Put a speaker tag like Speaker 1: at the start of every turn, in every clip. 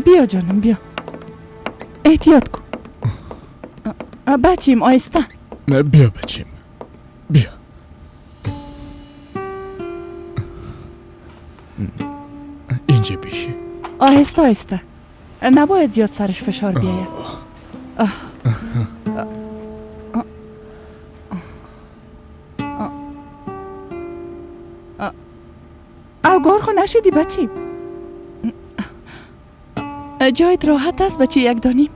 Speaker 1: بیا جانم بیا، احتیاط کن بچیم، آیسته.
Speaker 2: نه بیا بچیم، بیا. اینجا بیشی.
Speaker 1: آهسته آهسته، نباید زیاد سرش فشار بیاید. اوگار خو نشدی بچیم؟ جایت راحت است بچه یک دانیم.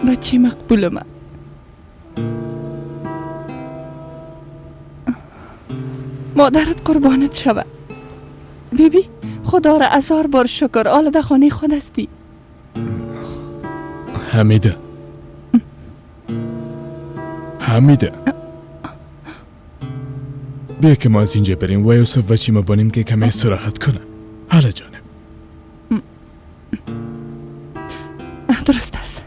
Speaker 1: بچه مقبول من، مادرت قربانت شوه. بیبی خدا را هزار بار شکر، حالا در خانه خود هستی.
Speaker 2: حمیده، حمیده بیا که ما از اینجا بریم و یوسف بچی ما بانیم که کمی استراحت کنه. حالا جانم
Speaker 1: درست است.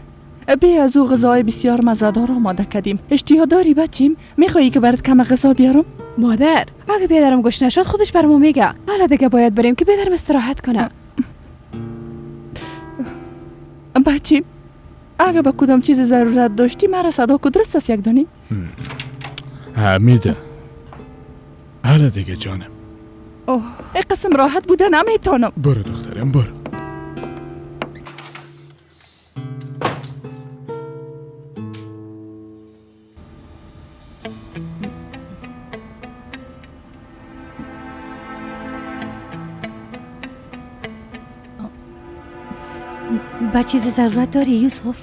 Speaker 1: بیا از او غذای بسیار مزدار آماده کردیم. اشتها داری بچیم؟ میخوایی که برات کم غذا بیارم؟
Speaker 3: مادر اگه بیادرم گوش نشد خودش برمو میگه. حالا دیگه باید بریم که بیادرم استراحت کنه.
Speaker 1: بچیم اگه به کدام چیز ضرورت داشتی مرا صدا کو. درست است یک دانیم؟
Speaker 2: حمیده حالا دیگه جانم.
Speaker 1: اوه این قسم راحت بوده نمیتونم.
Speaker 2: برو دخترم برو.
Speaker 4: با چیز ضرورت داری یوسف؟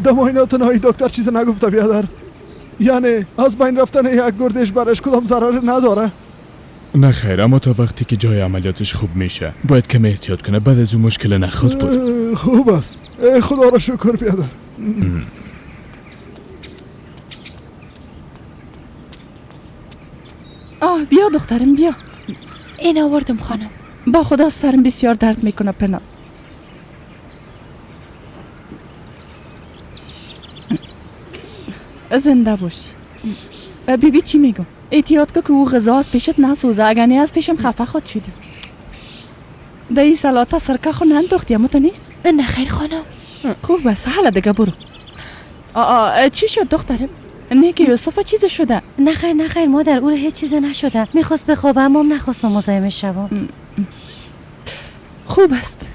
Speaker 5: دماینات دکتر چیز نگفته بیادر. یعنی از بین رفتن یک گردش برش کدام ضرر نداره؟
Speaker 2: نه خیر، اما تا وقتی که جای عملیاتش خوب میشه باید کمی احتیاط کنه، بعد از اون مشکل نخواد بود.
Speaker 5: خوب است، خدا را شکر بیادر.
Speaker 1: آه بیا دخترم بیا.
Speaker 6: این آوردم خانم.
Speaker 1: با خدا سرم بسیار درد میکنه پنا. زنده باشی. بیبی چی میگم؟ احتیاط که او غذا از پیشت نسوزه، اگر نه از پیشم خفه خود شدی. در این سلاطه سرکه خو ننداختی اما تو نیست؟
Speaker 6: نه خیر خانم.
Speaker 1: خوب بس حالا دیگه برو. آ چی شد دخترم؟ نه که یوسف چیز شده؟
Speaker 4: نه خیر نه خیر مادر، او هیچ چیز نشده. میخواست بخوابه اما نخواستم مزاحمش شوم.
Speaker 1: خوب است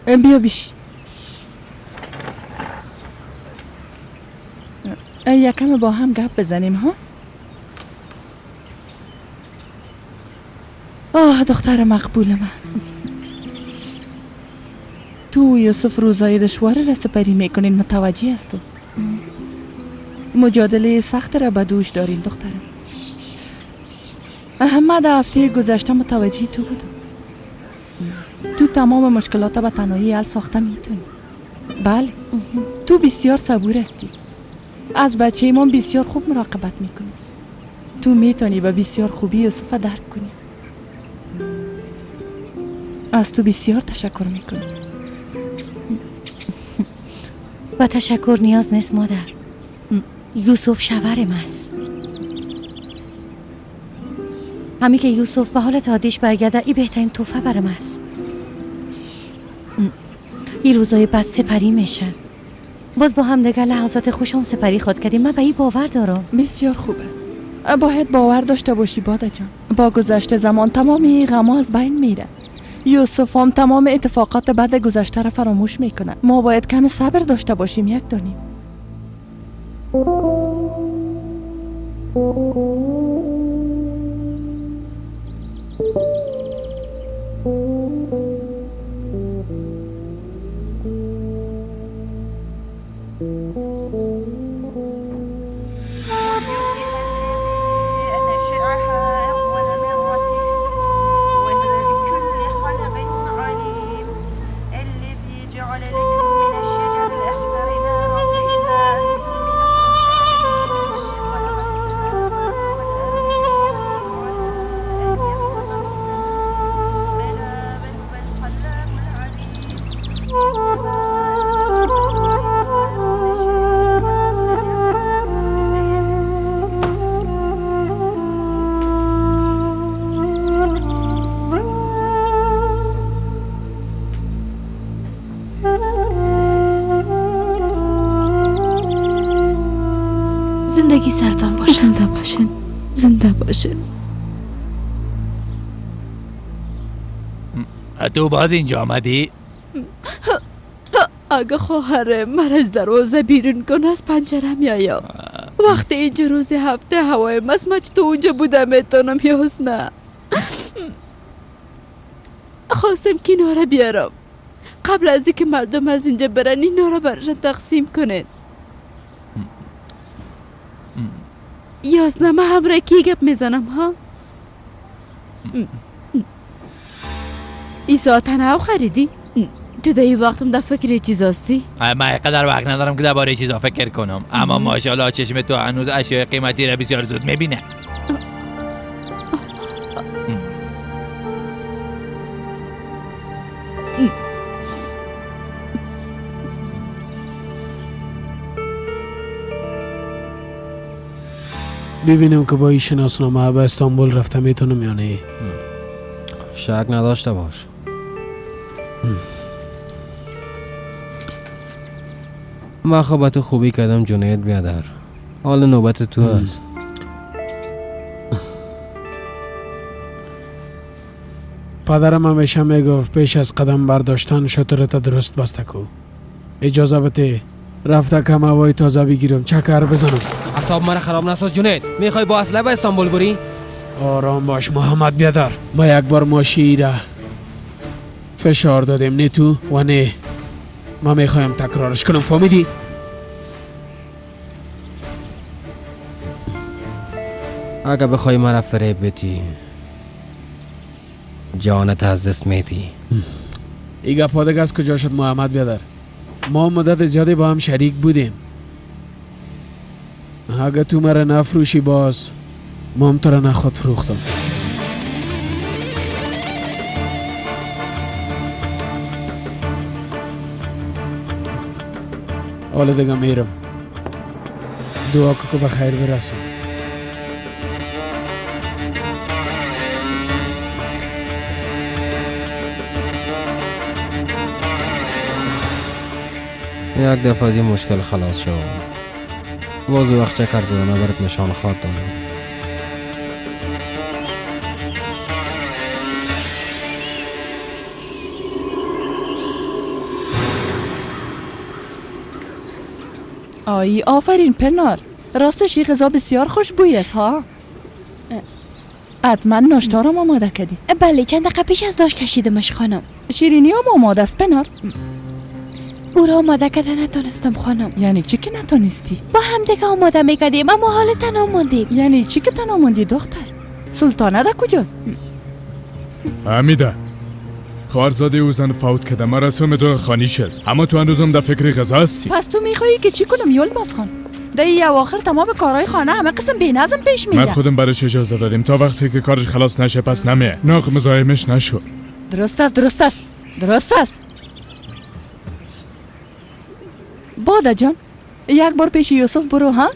Speaker 1: بیا بیش. یکم با هم گپ بزنیم ها. آه دختر مقبول من، تو یوسف روزای دشوار را سپری میکنین، متوجه هستم. مجادله سخت را به دوش دارین دخترم. من در هفته گذشته متوجه تو بودم. تو تمام مشکلات به تنهایی حل ساخته میتونی. بله تو بسیار صبور هستی، از بچه ایمان بسیار خوب مراقبت میکنی. تو میتونی به بسیار خوبی یوسف درک کنی. از تو بسیار تشکر میکنی.
Speaker 4: با تشکر نیاز نیست مادر. یوسف شوهرم است. همین که یوسف به حالت عادیش برگرده ای بهترین تحفه برام است. این روزای بد سپری میشه. باز با هم دیگه لحظات خوشم سپری خواد کردیم. من به این باور دارم.
Speaker 1: بسیار خوب است. باید باور داشته باشی باده جان. با گذشت زمان تمام این غما از بین میره. یوسف هم تمام اتفاقات بد گذشته را فراموش میکنه. ما باید کم صبر داشته باشیم یک دانیم.
Speaker 6: زندگی سرتان باشه. زنده باشین، زنده باشین.
Speaker 7: تو باز اینجا آمدی؟
Speaker 6: اگه خواهر من از دروازه بیرون کن از پنجره میایم. وقتی اینجا روز هفته هوای مست من تو اونجا بودم میتونم یا نه. خواستم که اینا را بیارم قبل از اینکه مردم از اینجا برن. اینا را برشان تقسیم کنید. یازده من همراه کی گپ میزنم ها؟ ای ساعت نو خریدی؟ تو در این وقتم در فکر چیز هستی؟
Speaker 7: من اینقدر وقت ندارم که درباره چیزا فکر کنم. اما ماشاءالله چشم تو هنوز اشیاء قیمتی را بسیار زود میبینه.
Speaker 8: ببینم که با این شناسنامه به استانبول رفته میتونم یا نه.
Speaker 9: شک نداشته باش. من خب تو خوبی کردم جنید بیادر. حال نوبت تو هست.
Speaker 8: پدرم همیشه میگفت پیش از قدم برداشتن شترت درست بسته کو. اجازه بده رفته کم هوای تازه بگیرم، چکر بزنم.
Speaker 9: اعصاب مرا خراب نساز جنید. میخوای با اسلحه به استانبول بری؟
Speaker 8: آرام باش محمد بیادر. ما یک بار ماشی را فشار دادیم، نه تو و نه ما میخوایم تکرارش کنم. فهمیدی؟
Speaker 9: اگه بخوای مرا فریب بدی جانت از دست میدی.
Speaker 8: ای گپا دیگه از کجا شد محمد بیادر؟ ما مدت زیادی با هم شریک بودیم. اگه تو مرا نفروشی باز ما هم تو را نخواد فروختم. حالا دیگه میرم. دعا که به خیر برسم.
Speaker 9: یک دفعه از این مشکل خلاص شو. باز وقت چکر زدنه برات نشان خواد دادم.
Speaker 1: آی آفرین پنار، راستش این غذا بسیار خوشبوی است ها. حتما ناشتا را آماده کردی؟
Speaker 6: بله، چند دقیقه پیش از داشت کشیدمش خانم.
Speaker 1: شیرینی هم آماده است پنار؟
Speaker 6: او را آماده کرده نتانستم خانم.
Speaker 1: یعنی چی که نتانستی؟
Speaker 6: با هم دیگه آماده میکردیم اما حال تنها ماندیم.
Speaker 1: یعنی چی که تنها ماندی دختر؟ سلطانه در کجاست؟
Speaker 2: حمیده خواهرزاده او زن فوت کرده، مراسم دو خانیش است، اما تو هنوزم در فکر غذا هستی. پس
Speaker 1: تو میخوایی که چی کنم یلماز خان؟ در این اواخر تمام کارهای خانه همه قسم بی‌نظم پیش میره.
Speaker 2: من خودم برش اجازه دادیم تا وقتی که کارش خلاص نشه پس نمیه. ناق مزاحمش نشو.
Speaker 1: درست است درست است درست است. باده جان یک بار پیش یوسف برو ها،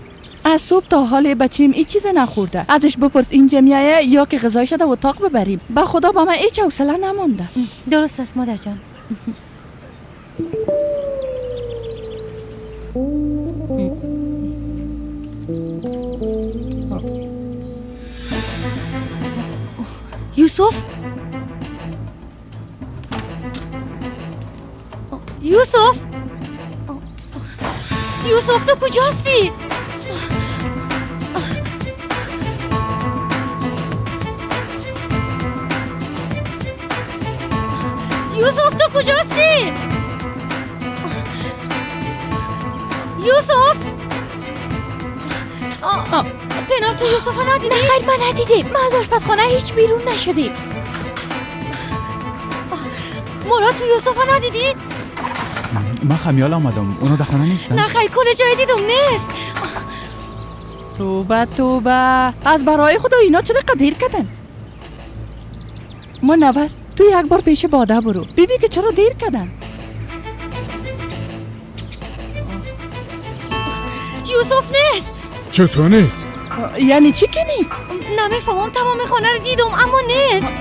Speaker 1: از صبح تا حال بچیم هیچ چیز نخورده. ازش بپرس اینجا میایه یا که غذایش در اتاق ببریم. به خدا با من هیچ حوصله نمانده.
Speaker 4: درست است مادر جان. یوسف، یوسف، یوسف تو کجاستی؟ یوسف تو کجاستی؟ یوسف، پنار تو یوسف رو ندیدی؟ نه خیر من ندیدیم. ما از آشپزخانه هیچ بیرون نشدیم. مراد تو یوسف رو ندیدی؟
Speaker 10: من خمیال آمدم، اونو در خانه نیستن؟
Speaker 4: نه خیر، کل جای دیدم نیست.
Speaker 1: توبه توبه، از برای خدا اینا چرا دیر کردن؟ منور تو یک بار پیش باده برو ببین که چرا دیر کردن.
Speaker 4: یوسف نیست.
Speaker 2: چطور نیست؟
Speaker 1: یعنی چی که نیست؟
Speaker 4: نمیفهمم، تمام خانه رو دیدم اما نیست.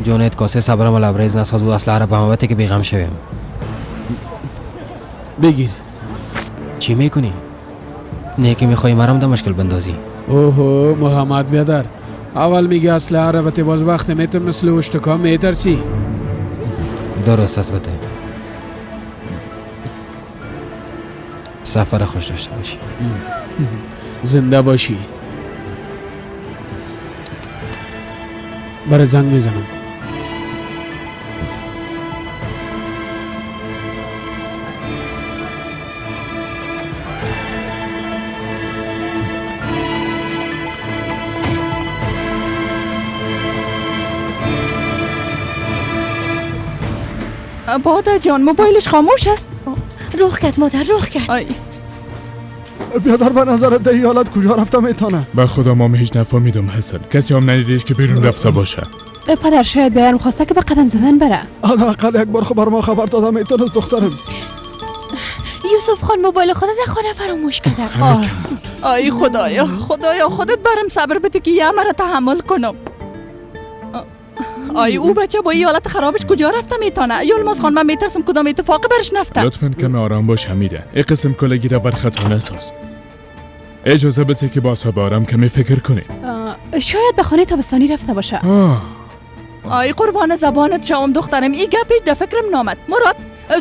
Speaker 9: جونید کاسه صبرم لبریز نساز و اسلحه را به هموتی که بیغم شویم.
Speaker 8: بگیر.
Speaker 9: چی میکنی؟ نه که میخوای مرم در مشکل بندازی.
Speaker 8: اوهو محمد بیادر، اول میگه اسلحه را بته، باز وقت میتم مثل اشتکا میترسی.
Speaker 9: درست است بته. سفر خوش داشته باشی.
Speaker 8: زنده باشی. برای زنگ میزنم.
Speaker 1: باده جان موبایلش خاموش است.
Speaker 4: رخ کرد مادر، رخ کرد.
Speaker 1: آی
Speaker 5: بیادر به نظرت در این حالت کجا رفته میتونه؟
Speaker 2: به خدا ما هیچ نفهمیدم حسن، کسی هم ندیدش که بیرون رفته باشه.
Speaker 3: پدر شاید بیارم خواسته که به قدم زدن بره.
Speaker 5: حداقل یک بار خبر ما خبر داده میتونست دخترم.
Speaker 6: یوسف خان موبایل خود در خانه فراموش کرده.
Speaker 1: آی خدایا، خدایا خودت برم صبر بده که یه مرا تحمل کنم. آی او بچه با این حالت خرابش کجا رفته میتونه؟ یلماز خان من میترسم کدام اتفاقی برش نفته.
Speaker 2: لطفا کمی آرام باش حمیده. این قسم کلگی را بر خطا نساز. اجازه بده که با اعصاب آرام کمی فکر کنیم.
Speaker 3: شاید به خانه تابستانی رفته باشه.
Speaker 1: آی قربان زبانت شوم دخترم، این گپ هیچ در فکرم نامد. مراد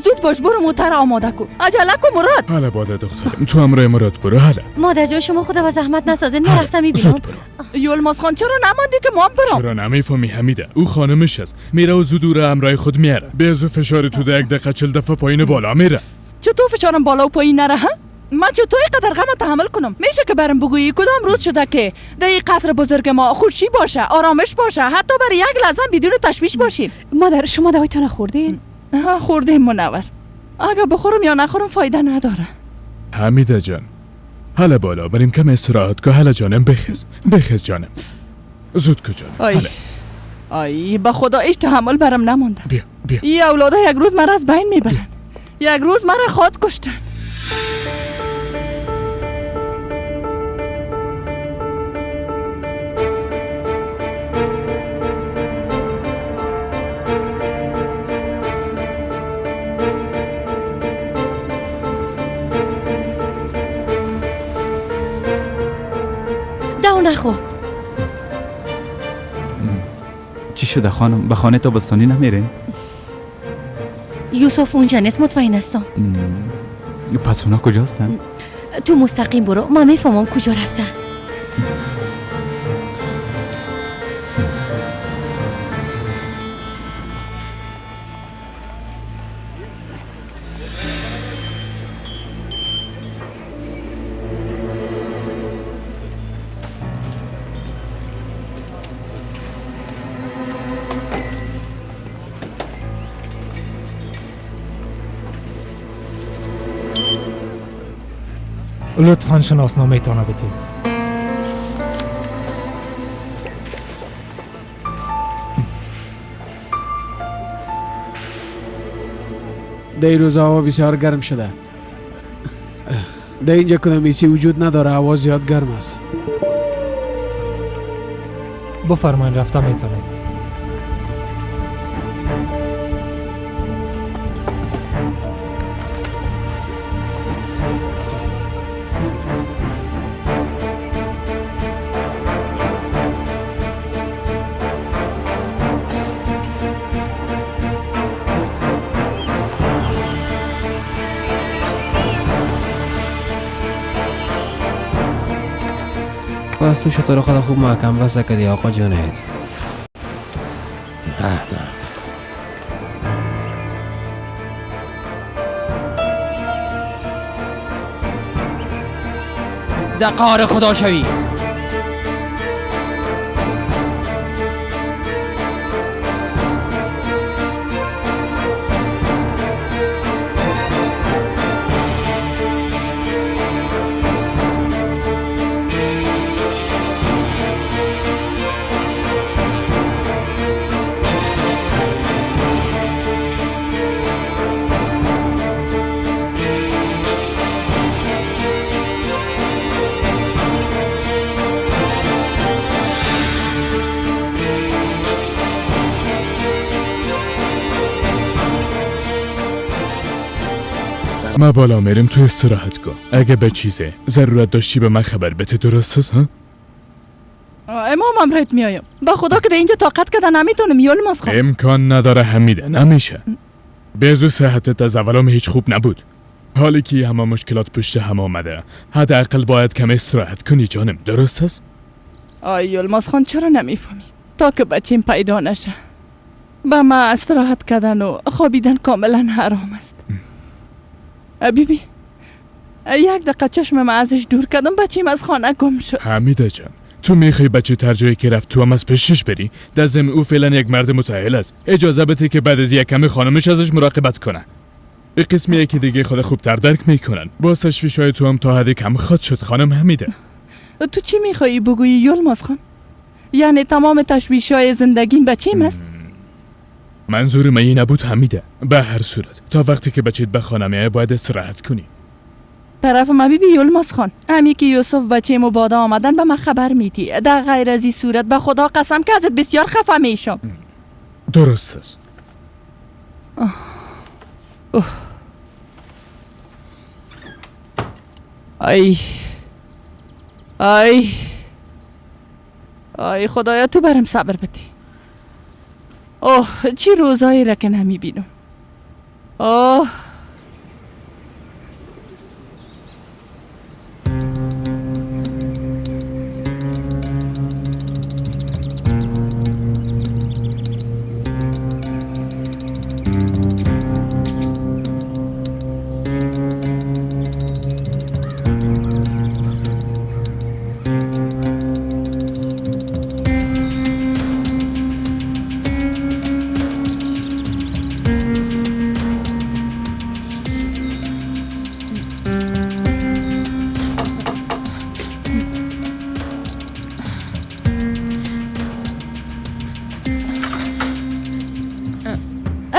Speaker 1: زود باش برو موتر آماده کن. عجله کن مراد.
Speaker 2: حالا باده دخترم تو همراه مراد برو. حالا
Speaker 4: مادر جان شما خدا به زحمت نسازین، من رفتم میبینم.
Speaker 2: زود برو.
Speaker 1: یلماز خان چرا نماندی که ما برم؟
Speaker 2: چرا نمیفهمی حمیده؟ او خانمش است، میره و زود او را همراه خود میاره. به از فشار تو ده یک دقیقه 40 دفعه پایین بالا میره.
Speaker 1: چطور فشارم بالا و پایین نره؟ من چطور اینقدر غم تحمل کنم؟ میشه که برم بگویی کدام روز شده که در این قصر بزرگ ما خوشی باشه، آرامش باشه، حتی برای یک لحظه بدون تشویش باشیم؟
Speaker 3: مادر شما دوایتان خوردین؟
Speaker 1: خوردیم منور. اگه بخورم یا نخورم فایده نداره.
Speaker 2: حمیده جان حالا بالا بریم کم استراحت که. حالا جانم بخیز، بخیز جانم، زود که جانم.
Speaker 1: آی آی به خدا هیچ تحمل برم نمانده.
Speaker 2: بیا بیا.
Speaker 1: این اولادا یک روز مرا از بین میبرن، یک روز مرا خود کشتن.
Speaker 4: نخو.
Speaker 10: چی شده خانم؟ به خانه تابستانی نمیرین؟
Speaker 4: یوسف اونجا نیست، مطمئن هستم.
Speaker 10: پس اونا کجا هستن؟
Speaker 4: تو مستقیم برو، من میفهمم کجا رفتن.
Speaker 11: لطفاً شناسنامه تانه بتین.
Speaker 8: در این روز هوا بسیار گرم شده. در اینجا کدام ایسی وجود نداره، هوا زیاد گرم است.
Speaker 11: بفرمایین رفته میتونید.
Speaker 9: پس تو شطور خود خوب محکم بسته کردی آقا جانت. احمق.
Speaker 7: در قهر خدا شوی.
Speaker 2: ما بالا میریم تو استراحت کن. اگه به چیزه ضرورت داشتی به من خبر بده، درست است؟ ها؟
Speaker 1: امام امرت میایم. با خدا که در اینجا طاقت کردن نمیتونم یلماز خان.
Speaker 2: امکان نداره حمیده، نمیشه. بزو صحتت از اولام هیچ خوب نبود. حالی که همه مشکلات پشت هم آمده، حداقل باید کم استراحت کنی جانم، درست است؟
Speaker 1: آی یلماز خان چرا نمیفهمی؟ تا که بچیم پیدا نشه به ما استراحت کردن و خوابیدن کاملا حرام است. بیبی یک دقیقه چشم من ازش دور کردم، بچیم از خانه گم شد.
Speaker 2: حمیده جان تو میخوای بچه تر جایی که رفت تو هم از پشش بری؟ در ضمن او فعلا یک مرد متأهل است. اجازه بده که بعد از یک کمی خانمش ازش مراقبت کنه. این قسمی یکی دیگه خود خوبتر درک میکنن. با تشویش‌های تو هم تا حدی کم خود شد خانم حمیده.
Speaker 1: تو چی میخوایی بگویی یلماز خان؟ یعنی تمام تشویش‌های زندگیم بچیم است؟
Speaker 2: منظور من این نبود حمیده. به هر صورت تا وقتی که بچیت به خانه میای باید استراحت کنی.
Speaker 1: طرف ما بیبی یلماز خان، همی که یوسف بچه مبادا آمدن به من خبر میدی. در غیر از این صورت به خدا قسم که ازت بسیار خفه میشم.
Speaker 2: درست است.
Speaker 1: ای ای ای خدایا تو برم صبر بدی. اوه چی روزایی را که نمیبینم. اوه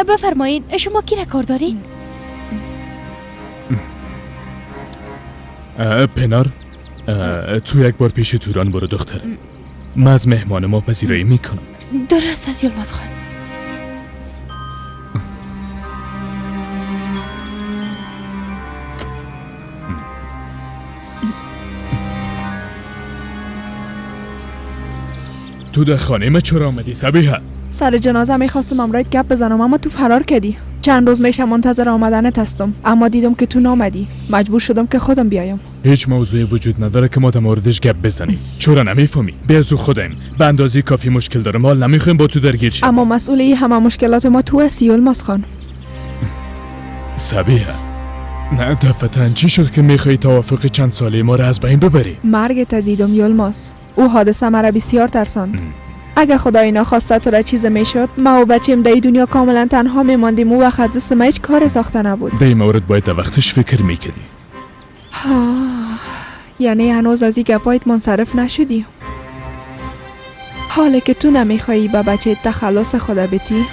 Speaker 6: بفرمایین شما کی را کار دارین؟
Speaker 2: پنار تو یک بار پیش توران برو دختره. من از مهمان ما پذیرایی میکنم.
Speaker 6: درست است یلماز خان.
Speaker 2: تو در خانه ما چرا آمدی صبیحه؟
Speaker 3: سر جنازه میخواستم امرایت گپ بزنم اما تو فرار کردی. چند روز میشم منتظر آمدنت هستم اما دیدم که تو نامدی، مجبور شدم که خودم بیایم.
Speaker 2: هیچ موضوعی وجود نداره که ما در موردش گپ بزنیم. چرا نمیفهمی؟ به خودم به اندازه کافی مشکل دارم، حال نمیخوایم با تو درگیر شیم.
Speaker 3: اما مسئول این همه مشکلات ما تو هستی یلماز خان.
Speaker 2: صبیحه نه دفعتا چی شد که میخوای توافق چند ساله ما را از بین ببری؟
Speaker 3: مرگت دیدم یلماز. او حادثه مرا بسیار ترساند. اگه خدای ناخواسته تو را چیز میشد، ما و بچیم در دنیا کاملا تنها میماندیم و وقت دست ما هیچ کار ساخته نبود.
Speaker 2: در این مورد باید در وقتش فکر میکردی.
Speaker 3: یعنی هنوز از این گپایت منصرف نشدی؟ حاله که تو نمیخوایی به بچه تخلص خدا بتی،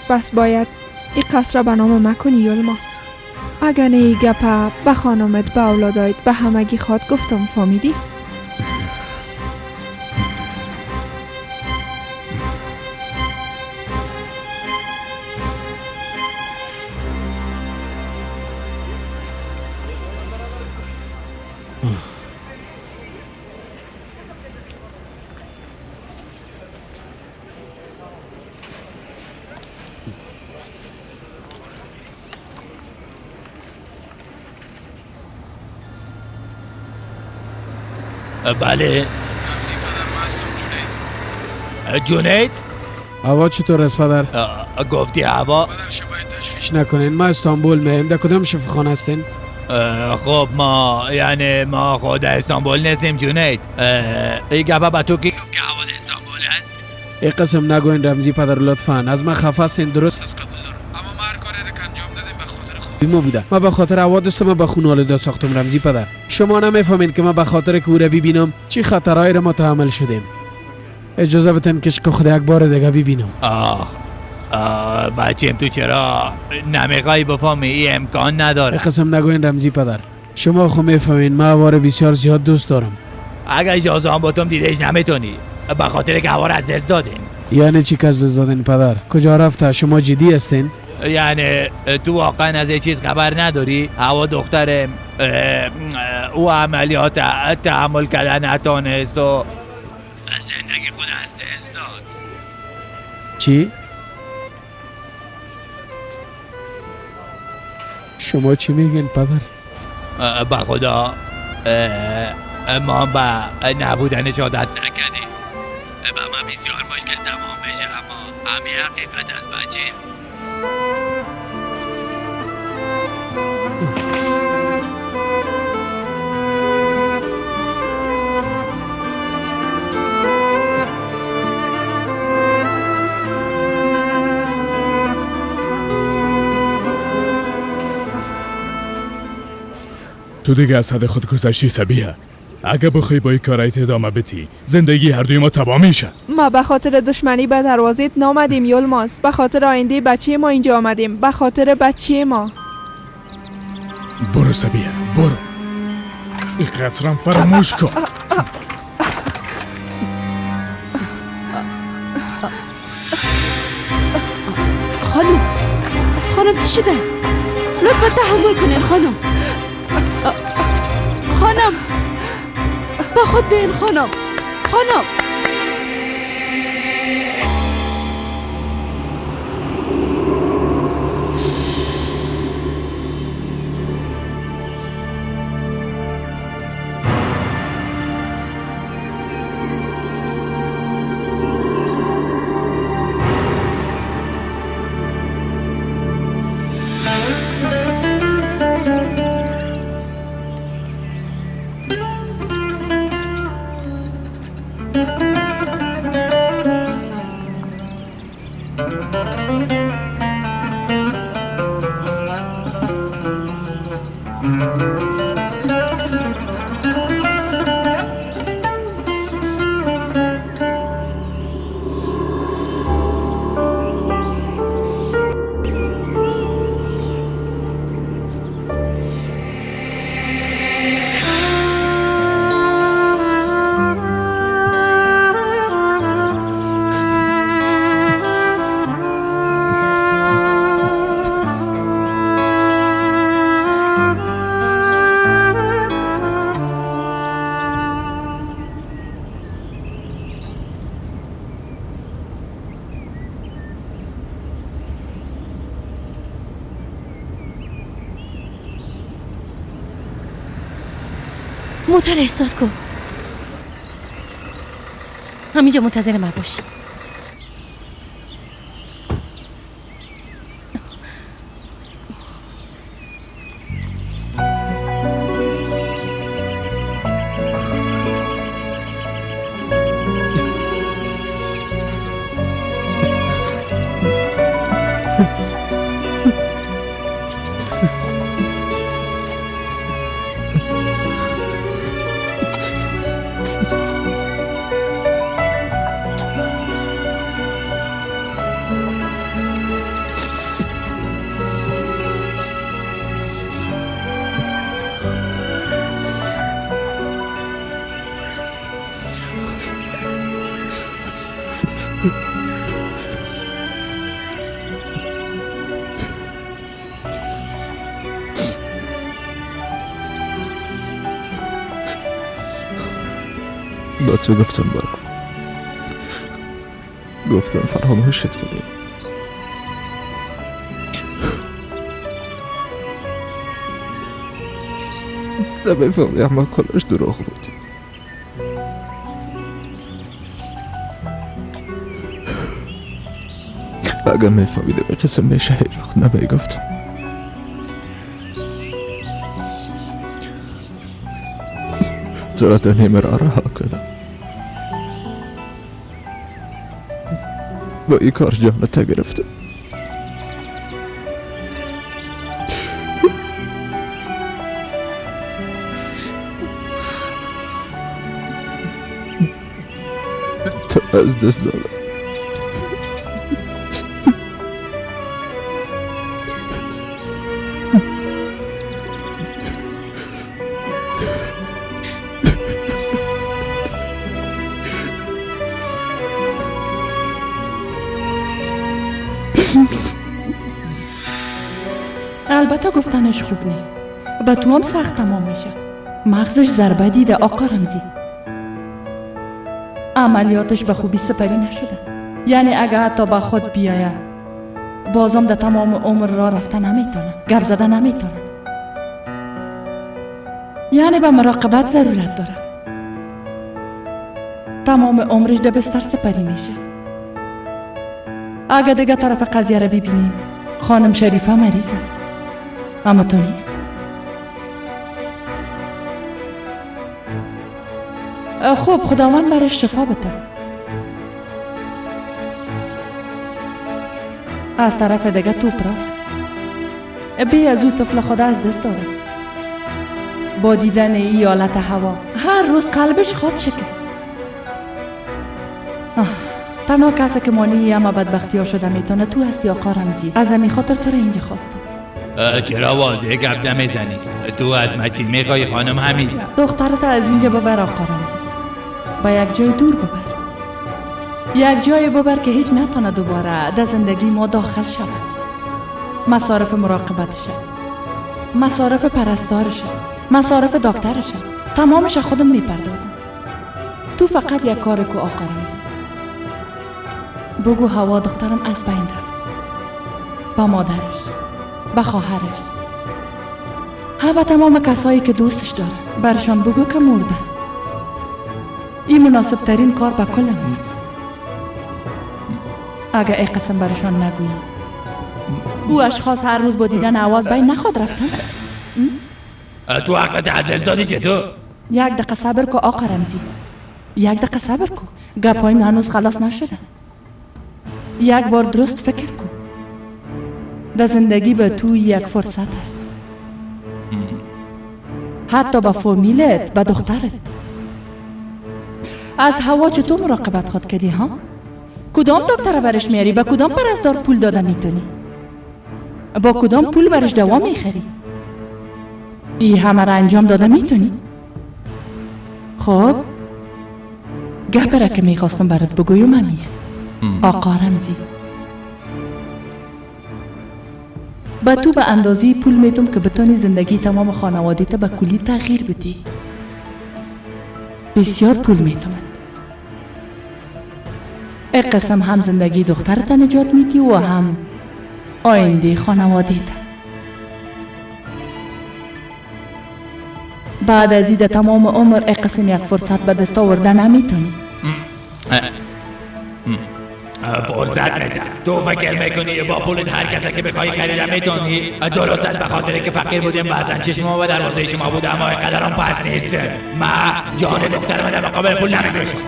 Speaker 3: پس باید این قصر را به نام مکنی یلماز. اگر نه ای گپه به خانمت، به اولادایت، به همگی خواد گفتم، فهمیدی؟
Speaker 7: بله
Speaker 8: رمزی پدر، ما هستم جنید.
Speaker 7: جنید؟
Speaker 8: هوا چطور است پدر؟
Speaker 7: گفتی هوا؟
Speaker 8: پدر شما تشویش نکنین، ما استانبول میم. در کدام شفاخانه هستین؟
Speaker 7: خب ما یعنی ما خود استانبول نیستیم جنید. این گپه به تو کی گفت که هوا استانبول است؟
Speaker 8: این قسم نگوین رمزی پدر لطفا، از من خفه هستین درست است، قبول دارم، اما ما هر کاری را که انجام دادیم به خاطر خوبی ما بوده. ما به خاطر هوا دستم به خون والدا ساختم رمزی پدر. شما نمیفهمین که ما به خاطر که او را ببینم چی خطرهایی را متحمل شدیم. اجازه بدین که عشق خود یک بار دیگه ببینم.
Speaker 7: آه بچیم تو چرا نمیخوای بفهمی؟ این امکان نداره.
Speaker 8: قسم نگوین رمزی پدر، شما خو میفهمین ما هوا را بسیار زیاد دوست دارم.
Speaker 7: اگر اجازه هم باتم دیدش نمیتونی، به خاطر که هوا را از دست دادیم.
Speaker 8: یعنی چی که از دست دادین پدر؟ کجا رفته؟ شما جدی هستین؟
Speaker 7: یعنی تو واقعا از یه چیز خبر نداری؟ هوا دخترم او عملیات تحمل کردن نتانست و زندگی خود از دست داد.
Speaker 8: چی؟ شما چی میگین پدر؟
Speaker 7: به خدا ما به نبودنش عادت نکردیم. به من بسیار مشکل تمام بشه، اما همین حقیقت از بچه.
Speaker 2: تو دیگه از حد خود گذشتی سبیه. اگه بخوای با این کارایت ادامه بدی زندگی هر دوی ما تباه میشه.
Speaker 3: ما به خاطر دشمنی به دروازهت نامدیم یلماز، به خاطر آینده بچه ما اینجا آمدیم، به خاطر بچه ما.
Speaker 2: برو سبیه برو، این قصرم فراموش کن.
Speaker 6: خانم، خانم چی شده؟ لطفا تحمل کنین خانم. خانم با خود بیاین خانم. خانم
Speaker 4: موتر استاد کن. همینجا منتظر من باش.
Speaker 5: با تو گفتم برا، گفتم فراموشت کنی. نمیفهمی اما کلش دروغ بود. اگر میفهمیدم قسم میشه هیچ وقت نمیگفتم. تو را در نیمه راه رها کردم. با این کار جانت گرفتم. تو از دست دادم.
Speaker 1: البته گفتنش خوب نیست، به تو هم سخت تمام میشه. مغزش ضربه دیده آقا رمزی، عملیاتش به خوبی سپری نشده. یعنی اگه حتی به خود بیاید بازم در تمام عمر را رفته نمیتونه، گپ زده نمیتونه. یعنی به مراقبت ضرورت داره. تمام عمرش در بستر سپری میشه. اگه دیگه طرف قضیه را ببینیم، خانم شریفه مریض است اما تو نیست. خب خداوند برش شفا بده. از طرف دیگه توپرا بی از او طفل خدا از دست داده. با دیدن ای حالت هوا هر روز قلبش خواد شکست. تنها کسی که مانعی اما بدبختی ها شده میتونه تو هستی آقا رمزی. از همین خاطر تو را اینجا خواستم.
Speaker 7: چرا واضح گپ نمیزنی؟ تو از من چی میخوای خانم حمیده؟
Speaker 1: دخترت از اینجا ببر آقا رمزی، با یک جای دور ببر، یک جای ببر که هیچ نتانه دوباره در زندگی ما داخل شود. مصارف مراقبتشه، مصارف پرستارشه، مصارف دکترشه، تمامش خودم میپردازم. تو فقط یک کار کو آقا رمزی، بگو هوا دخترم از بین رفت، با مادرش، به خواهرش، ها تمام کسایی که دوستش داره برشان بگو که مردن. این مناسب ترین کار به کل ماست. اگه ای قسم برشان نگویی، او اشخاص هر روز با دیدن آواز بین نخواد رفتن.
Speaker 7: تو عقلت از دادی چطور؟
Speaker 1: یک دقیقه صبر کو آقا رمزی، یک دقیقه صبر کو، گپایم هنوز خلاص نشده. یک بار درست فکر کو. در زندگی به تو یک فرصت است، حتی به فامیلت، به دخترت. از هوا چطور مراقبت خواد کردی ها؟ کدام دکتر برش میاری؟ به کدام پرستار پول داده میتونی؟ با کدام پول برش دوا میخری؟ ای همه را انجام داده میتونی؟ خب گپ را که میخواستم برات بگویم همیست آقا رمزی، به تو به اندازه پول میتم که بتونی زندگی تمام خانواده‌ت به کلی تغییر بدی. بسیار پول میتم. یک قسم هم زندگی دخترت نجات میدی و هم آینده خانواده‌ت. بعد از این تمام عمر یک قسم یک فرصت به دست آورده نمیتونی.
Speaker 7: فرصت میدم. تو فکر میکنی با پولت هر کسی که بخوای خریدم میتونی؟ درست به خاطر که فقیر بودیم بعضا چشم ما و دروازه شما بود، اما قدرم پس نیست. من جان دخترم در مقابل پول نمیفروشم.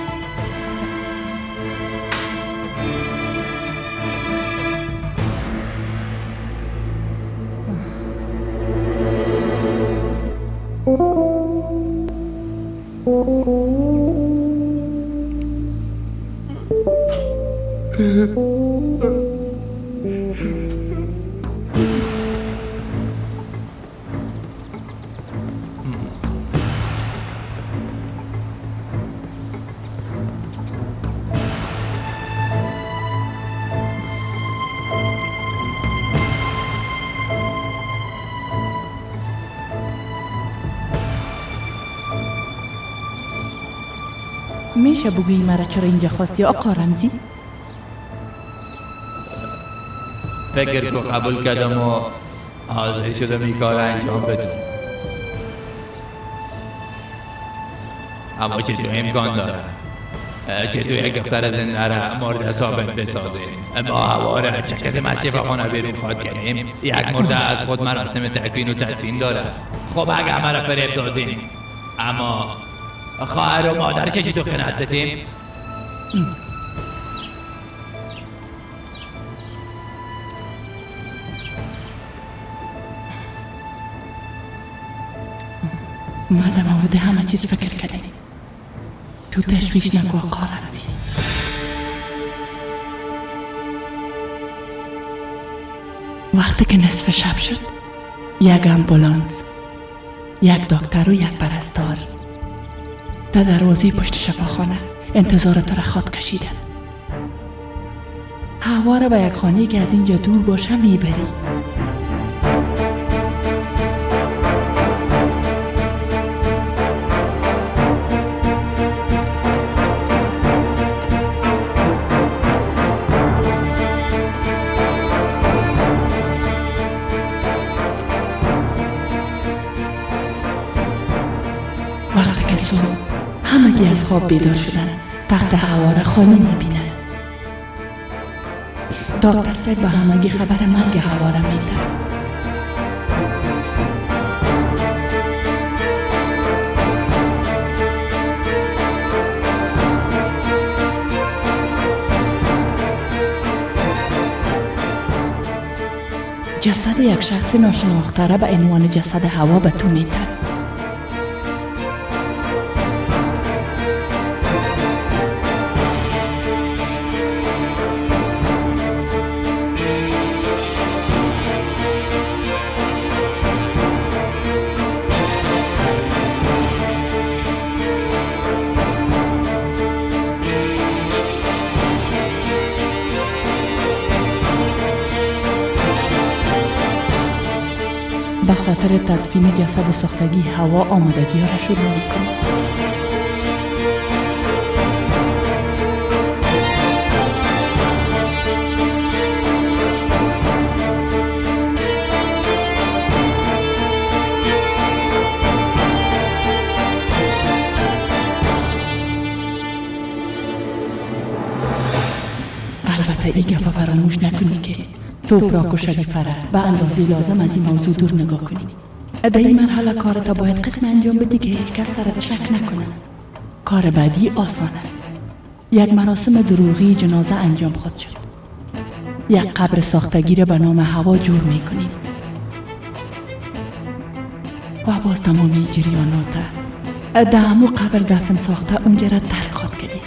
Speaker 1: میشه بگویی مرا چرا اینجا خواستی آقا رمزی؟
Speaker 7: فکر کو قبول کردم و حاضر شدم این کار انجام بدم. اما چطور امکان داره؟ چطور یک دختر زنده را مرده ثابت بسازیم؟ ما هوا را چه کسی از شفاخانه بیرون خواد کردیم؟ یک مرده از خود مراسم تکفین و تدفین داره. خب اگه همه را فریب دادیم، اما خواهر و مادرش چطور قناعت بدیم؟
Speaker 1: ما در مورد همه چیز فکر کردیم. تو تشویش نکو آقا رمزی. وقتی که نصف شب شد، یک امبولانس، یک دکتر و یک پرستار در دروازه پشت شفاخانه انتظار تو را خواد کشیدن. هوا را به یک خانه که از اینجا دور باشه میبری. وقتی که صبح همگی از خواب بیدار شدن، تخت هوا را خالی میبینن. دکتر سید به همگی خبر مرگ هوا را میده. جسد یک شخص ناشناخته را به عنوان جسد هوا به تو میدن. به خاطر تدفین جسد ساختگی هوا آمادگی ها را شروع میکنه. البته ای گپا فراموش نکنی که توپراک و شریفه را به اندازه لازم از این موضوع دور نگاه کنی. در این مرحله کارتا باید قسم انجام بدی که هیچ کس سرت شک نکنه. کار بعدی آسان است. یک مراسم دروغی جنازه انجام خواهد شد. یک قبر ساختگی را به نام هوا جور میکنیم و باز تمامی جریانات در همو قبر دفن ساخته اونجا را ترک خواهد کردیم.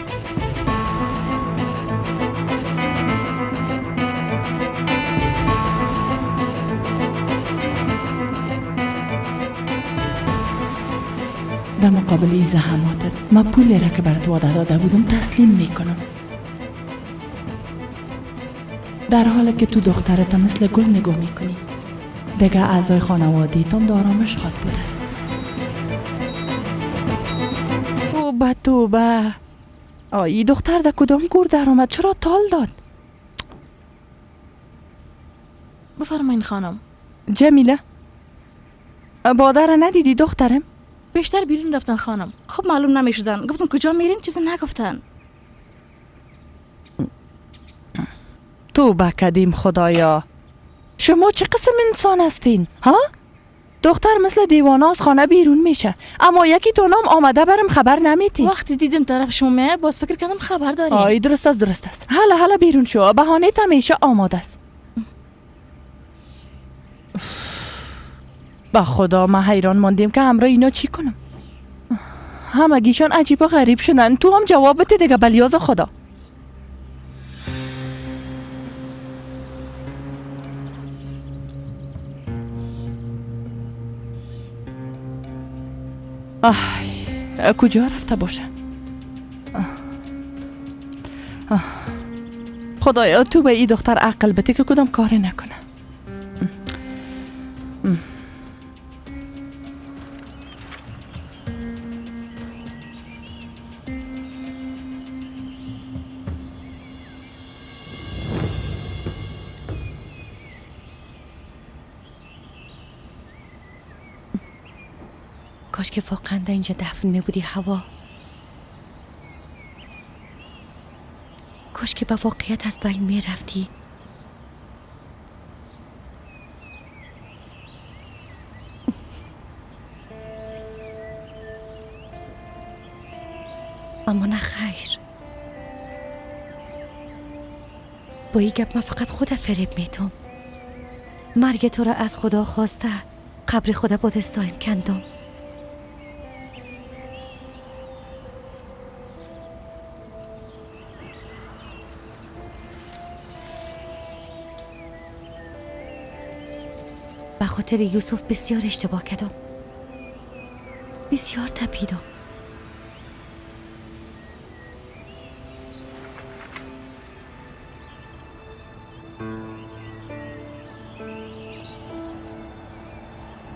Speaker 1: در مقابل این زحماتت من پولی را که برات وعده داده بودم تسلیم میکنم. در حالی که تو دخترت مثل گل نگاه میکنی، دیگه اعضای خانواده تام در آرامش خواد بودن. توبه توبه، آی دختر در کدام گور در آمد؟ چرا تال داد؟
Speaker 12: بفرمایین خانم.
Speaker 1: جمیله، بادر ندیدی دخترم؟
Speaker 12: بیشتر بیرون رفتن خانم. خب معلوم نمیشدن. گفتم کجا میرین چیزی نگفتن.
Speaker 1: توبه کدیم خدایا، شما چه قسم انسان هستین ها؟ دختر مثل دیوانه از خانه بیرون میشه، اما یکی تو نام آمده برم خبر نمیتی.
Speaker 12: وقتی دیدم طرف شما میه باز فکر کردم خبر دارین.
Speaker 1: آی درست است درست است. هلا هلا بیرون شو، بهانه همیشه آماده است. با خدا ما حیران ماندیم که همراه اینا چی کنم. همگیشان عجیب و غریب شدن. تو هم جواب بده دیگه بلیاز خدا. آه، کجا رفته باشه؟ خدایا تو به این دختر عقل بده که کدام کاری نکنه.
Speaker 4: کاش که واقعا در اینجا دفن می بودی هوا. کاش که به واقعیت از بین می رفتی. اما نه خیر. با این گپ من فقط خود فریب میتم. مرگ تو را از خدا خواسته قبر خدا با دستایم کندم. به خاطر یوسف بسیار اشتباه کردم. بسیار تپیدم.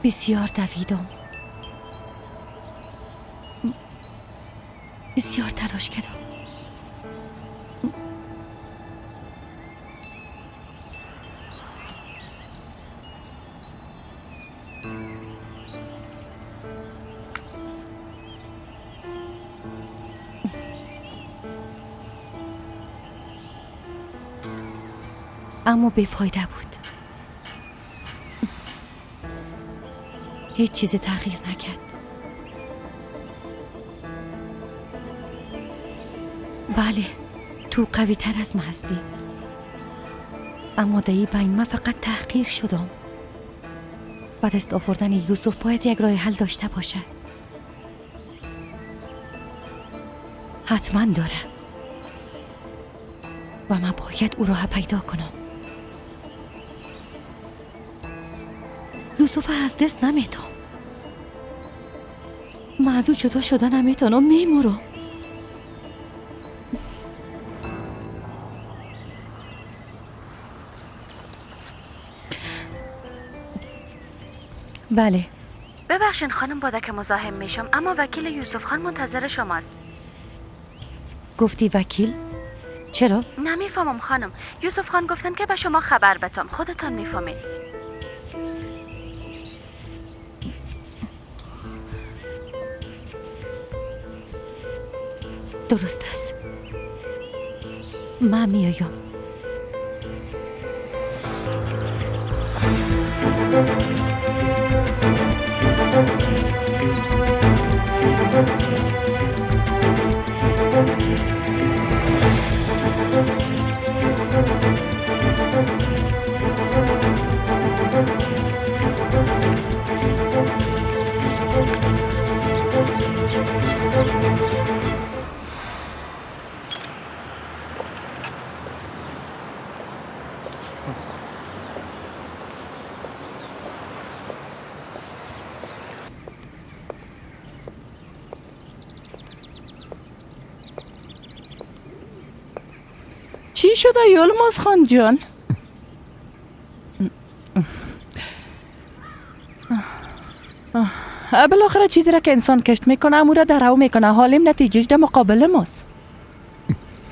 Speaker 4: بسیار دویدم. بسیار تلاش کردم. اما بی‌فایده بود. هیچ چیز تغییر نکرد. بله، تو قوی تر از من هستی. اما در این بین من فقط تحقیر شدم. با دست آوردن یوسف باید یک راه حل داشته باشه. حتما داره. و من باید او راه پیدا کنم. یوسف از دست نمیتم. من از او جدا شده نمیتونم، میمورم. بله.
Speaker 13: ببخشین خانم باده که مزاحم میشم، اما وکیل یوسف خان منتظر شماست.
Speaker 4: گفتی وکیل؟ چرا؟
Speaker 13: نمیفهمم خانم. یوسف خان گفتن که به شما خبر بدم. خودتان میفهمید.
Speaker 4: درست است. من میایم.
Speaker 1: چی شده یلماز خان جان؟ بالاخره چیزی را که انسان کشت میکنه امو را درو میکنه. حالیم نتیجهش در مقابل ماست.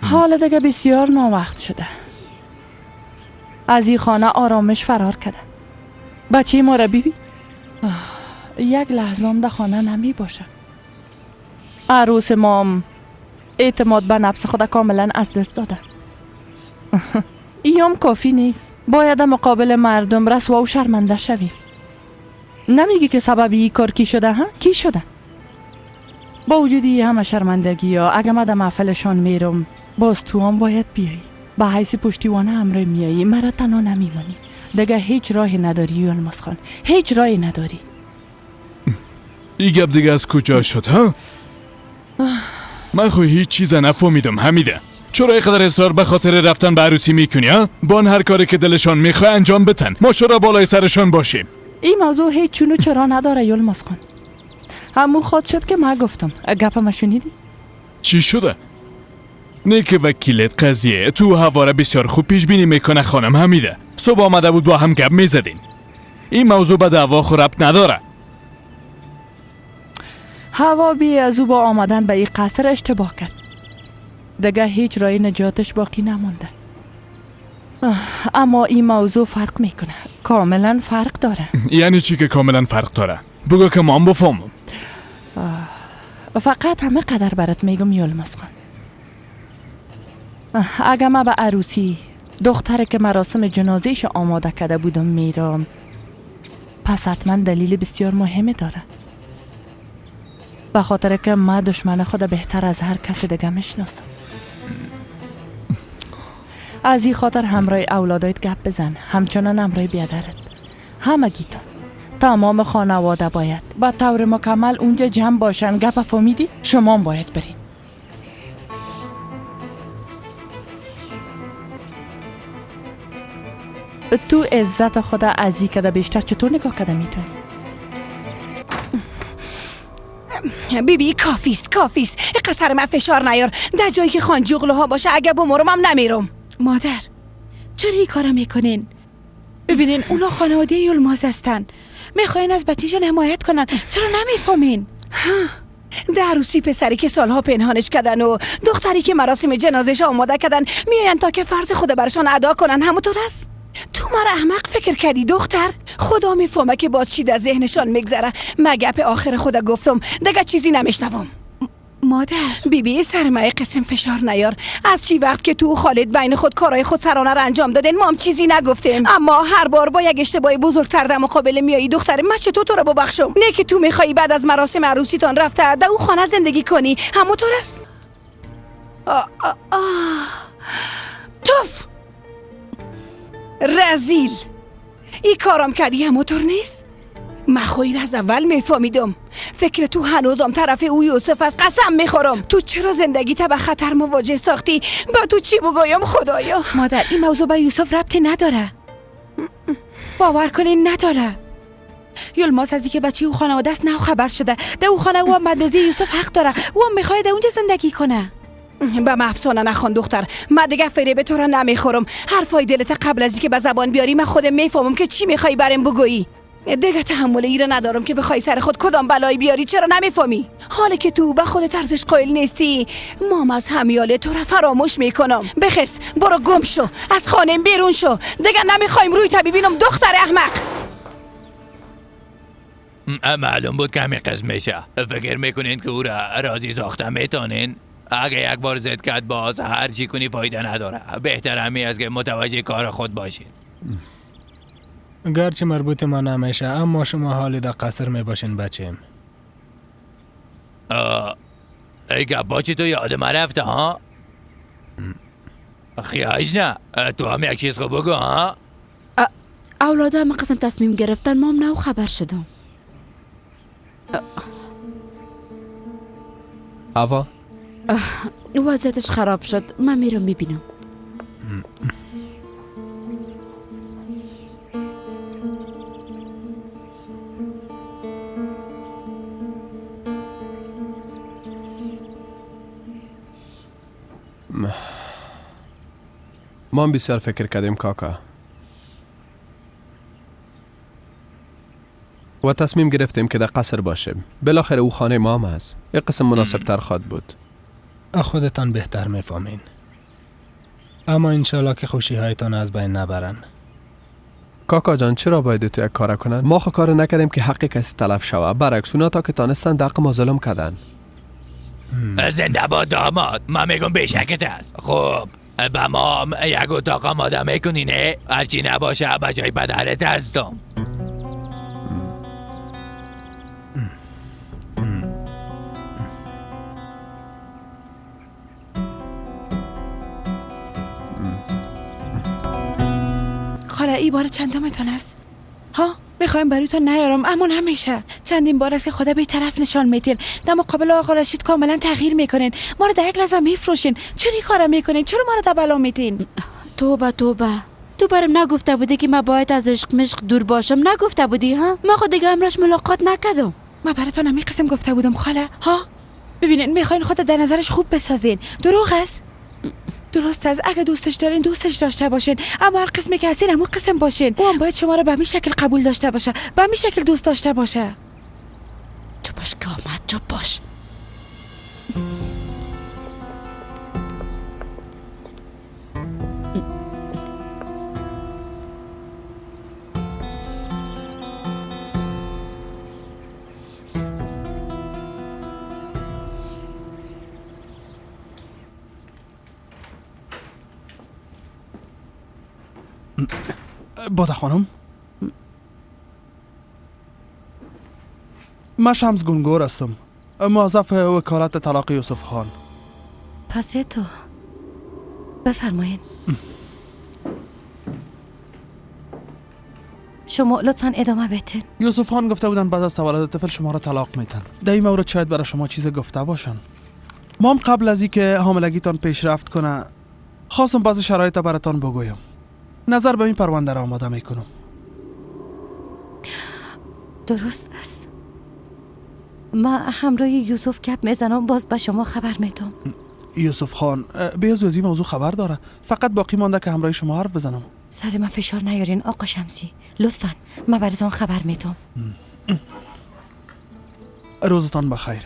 Speaker 1: حال دیگه بسیار ناوقت شده. از این خانه آرامش فرار کرده. بچه ما را بیبی یک لحظه هم در خانه نمی باشه. عروس ما اعتماد به نفس خود کاملا از دست داده. ایام کافی نیست. باید مقابل مردم رسوا و شرمنده شویم. نمیگی که سبب این کار کی شده؟ ها؟ کی شده؟ با وجودی همه شرمندگی ها اگه من در محفلشان میرم باز تو هم باید بیایی. به حیث پشتیوانه همراه میایی. مرا تنها نمیمانی. دیگه هیچ راهی نداری یلماز خان. هیچ راهی نداری.
Speaker 2: این گپ دیگه از کجا شد ها؟ من خو هیچ چیز نفهمیدم حمیده. چرا اینقدر اصرار به خاطر رفتن به عروسی میکنی ها؟ بان هر کاری که دلشان میخواه انجام بتن. ما چرا بالای سرشان باشیم؟
Speaker 1: این موضوع هیچ چون و چرا نداره یلماز خان. همون خواد شد که من گفتم. گپم شنیدی؟
Speaker 2: چی شده؟ نه که وکیلت قضیه تو هواره بسیار خوب پیش بینی میکنه خانم حمیده. صبح آمده بود با هم گپ میزدین. این موضوع به دعوا خو ربط نداره.
Speaker 1: هوا بی از او با آمدن به این قصر اشتباه کرد. دیگه هیچ رای نجاتش باقی نمانده. اما این موضوع فرق میکنه. کاملا فرق داره.
Speaker 2: یعنی چی که کاملا فرق داره؟ بگو که من بفهمم.
Speaker 1: و فقط همه قدر برات میگم یلماز خان، اگه ما به عروسی دختره که مراسم جنازهش آماده کرده بودم میرم، پس حتما دلیل بسیار مهمه داره. به خاطر که ما دشمن خود بهتر از هر کس دیگه میشناسم. از این خاطر همراه اولادایت گپ بزن، همچنان همراه بیادرت، همگیتان، تمام خانواده باید با طور مکمل اونجا جمع باشن. گپ فهمیدی؟ شما هم باید برین. تو عزت خدا از این کده بیشتر چطور نگاه کده میتونی؟
Speaker 14: بی بی کافیست، کافیست. قصر من فشار نیار. در جایی که خانجوغلوها باشه اگه بمرم هم نمیرم. مادر چرا این کارا میکنین؟ ببینین اونا خانواده یلماز هستن، میخواین از بچه‌شون حمایت کنن، چرا نمیفهمین؟ در عروسی پسری که سالها پنهانش کردن و دختری که مراسم جنازهش آماده کردن میاین تا که فرض خود برشان ادا کنن، همونطور است؟ تو مرا احمق فکر کردی دختر؟ خدا میفهمه که باز چی در ذهنشان میگذره. مگه آخر خدا گفتم دیگه چیزی نمیشنوم. مادر بی بی سر مای قسم فشار نیار. از چی وقت که تو خالد بین خود کارهای خود سرانه را انجام دادن ما هم چیزی نگفتیم، اما هر بار با یک اشتباه بزرگتر در مقابل میایی. دختر من چطور تو را ببخشم؟ نه که تو میخوایی بعد از مراسم عروسیتان رفته در او خانه زندگی کنی، همونطور است؟ توف رزیل، ای کارم کردی همونطور نیست؟ من خواهی از اول میفهمیدم. فکر تو هنوزم طرف او یوسف است. قسم میخورم تو چرا زندگی تا به خطر مواجه ساختی؟ با تو چی بگویم خدایا؟ مادر این موضوع به یوسف ربطی نداره، باور کنین نداره. یلماز از اینکه بچه او خانواده است نه خبر شده. در او خانه او هم اندازه یوسف حق داره، او هم میخواد در اونجا زندگی کنه. به من افسانه نخوان دختر، من دیگه فریب تو را نمیخورم. حرفای دلت قبل از اینکه به زبان بیاری من خودم میفهمم که چی میخوای برام بگویی. دیگه تحمل ای را ندارم که بخوای سر خود کدام بلایی بیاری. چرا نمیفهمی؟ حالا که تو به خودت ارزش قائل نیستی، مام از همیال تو را فراموش میکنم. بخس برو گم شو، از خانه بیرون شو، دیگه نمیخوایم روی تا ببینم دختر احمق.
Speaker 7: معلوم بود که همین قسم میشه. فکر میکنین که او را راضی ساخته میتونین؟ اگه یک بار زد کرد باز هر چی کنی فایده نداره. بهتر همی است که متوجه کار خود باشین.
Speaker 15: گرچه مربوط ما نمیشه اما شما حالی در قصر می باشین بچیم.
Speaker 7: ای گپا چی تو یاد من رفته ها؟ خیاش نه تو هم یک چیز خوب بگو ها؟
Speaker 6: اولاده هم قسم تصمیم گرفتن، ما هم نو خبر شدم.
Speaker 16: هوا
Speaker 6: وضعیتش خراب شد، من میرم میبینم.
Speaker 16: ما هم بسیار فکر کردیم کاکا و تصمیم گرفتیم که در قصر باشیم. بالاخره او خانه ما هم هست، یک قسم مناسب تر خواهد بود.
Speaker 15: خودتان بهتر میفهمین، اما انشالله که خوشی هایتان از بین نبرن.
Speaker 16: کاکا جان چرا باید تو یک کار کنن؟ ما خو کار نکردیم که حق کسی تلف شوه، برعکس اونا تا که تانستن حق ما ظلم کردن.
Speaker 7: زنده باد داماد، من میگم بیشکت است. خب به ما یک اتاق آماده میکنی نه؟ هرچی نباشه به جای پدرت هستم.
Speaker 14: خاله ای بار چندمتان است؟ ها میخوایم برایتان نیارم اما نمیشه. چندین بار است که خدا به طرف نشان میدین، در مقابل آقا رشید کاملا تغییر میکنین، ما رو در یک لحظه میفروشین. چرا این کارا میکنین؟ چرا ما رو در بلا میدین؟
Speaker 6: توبه توبه، تو برم نگفته بودی که من باید از عشق مشق دور باشم؟ نگفته بودی ها؟ ما خود دیگه امروز ملاقات نکردم.
Speaker 14: ما براتون همین قسم گفته بودم خاله. ها ببینین میخواین خود در نظرش خوب بسازین، دروغ است؟ درست است. اگه دوستش دارین دوستش داشته باشین، اما هر قسمی که هستین همون قسم باشین. او هم باید شما رو به همین شکل قبول داشته باشه، به همین شکل دوست داشته باشه.
Speaker 6: چپ باش که آمد، چپ باش.
Speaker 5: باده خانم، من شمس گنگور هستم، موظف وکالت طلاق یوسف خان.
Speaker 4: پس تو بفرمایید. شما لطفا ادامه بدین.
Speaker 5: یوسف خان گفته بودن بعد از تولد طفل شما را طلاق میتن. در این مورد شاید برای شما چیز گفته باشن. ما هم قبل از اینکه حاملگیتان پیشرفت کنه خواستم بعضی شرایط براتان بگویم. نظر به این پرونده را آماده میکنم.
Speaker 4: درست است. ما همراه یوسف گپ میزنم، باز به شما خبر میدم.
Speaker 5: یوسف خان به از این موضوع خبر داره، فقط باقی مانده که همراه شما حرف بزنم.
Speaker 4: سر من فشار نیارین آقا شمسی، لطفا. من براتون خبر میدم.
Speaker 5: روزتان بخیر.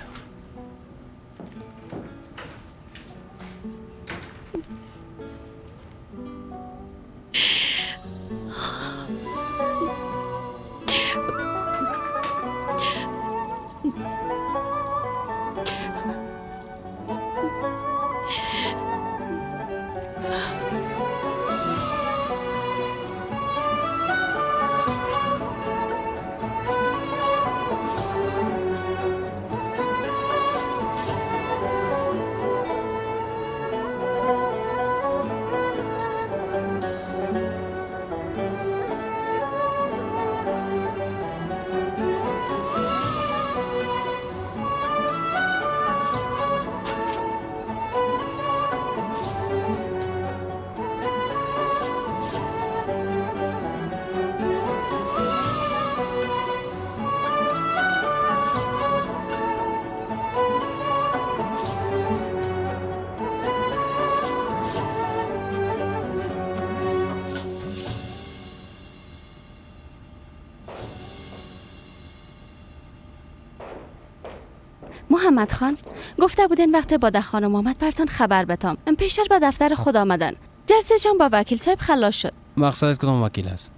Speaker 13: محمد خان گفته بودین وقت باده خانم آمد برتان خبر بتام. پیشتر به دفتر خود آمدن. جلسه جان با وکیل صاحب خلاص شد.
Speaker 9: مقصد کدام وکیل است؟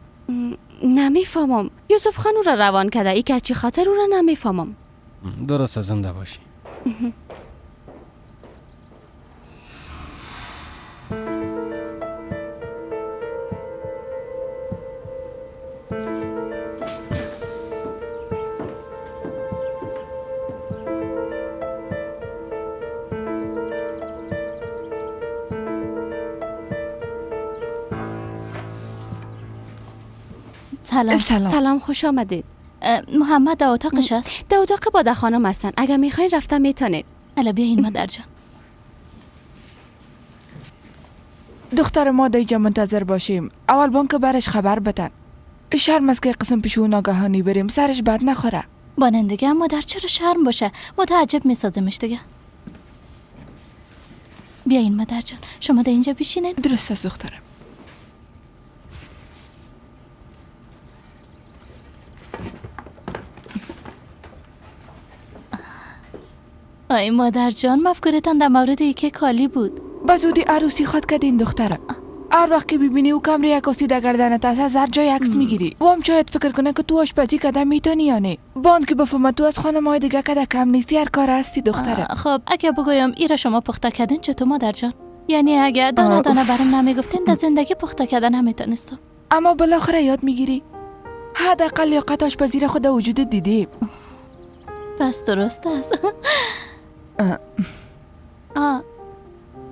Speaker 13: نمیفهمم. یوسف خان او را روان کرده. ای که چی خاطر او را نمیفهمم.
Speaker 9: درست، زنده باشی.
Speaker 12: سلام.
Speaker 13: سلام. سلام، خوش آمدید.
Speaker 12: محمد در اتاقش است؟
Speaker 13: در اتاق باده خانم هستن. اگر میخواین رفتن میتونید.
Speaker 12: حالا بیاین مادر جان.
Speaker 3: دختر ما دیجا منتظر باشیم. اول بانک برش خبر بدن. شرم است که قسم پیش او ناگهانی بریم، سرش بد نخوره.
Speaker 12: بانندگی مادر چرا شرم باشه؟ متعجب میسازیمش دیگه. بیاین مادر جان، شما در اینجا بشینید.
Speaker 3: درست است دخترم.
Speaker 12: ای مادر جان، مفکورتان در مورد یکی کالی بود.
Speaker 3: به زودی عروسی خواد کردین دخترم. هر وقت که ببینی او کمر یک آسیده گردنت است، از هر جای عکس میگیری. و هم شاید فکر کنه که تو آشپزی کده میتونی یا نه. باند که بفهمه تو از خانم‌های دیگه کده کم نیستی، هر کار هستی دخترم.
Speaker 12: خب اگه بگویم ایره شما پخته کردین چطور مادر جان؟ یعنی اگه دانه دانه برام نمیگفتین در زندگی پخته کردن نمیتونستم.
Speaker 3: اما بالاخره یاد میگیری. حداقل لیاقت آشپزی را خود وجود دیدی.
Speaker 12: پس درست است.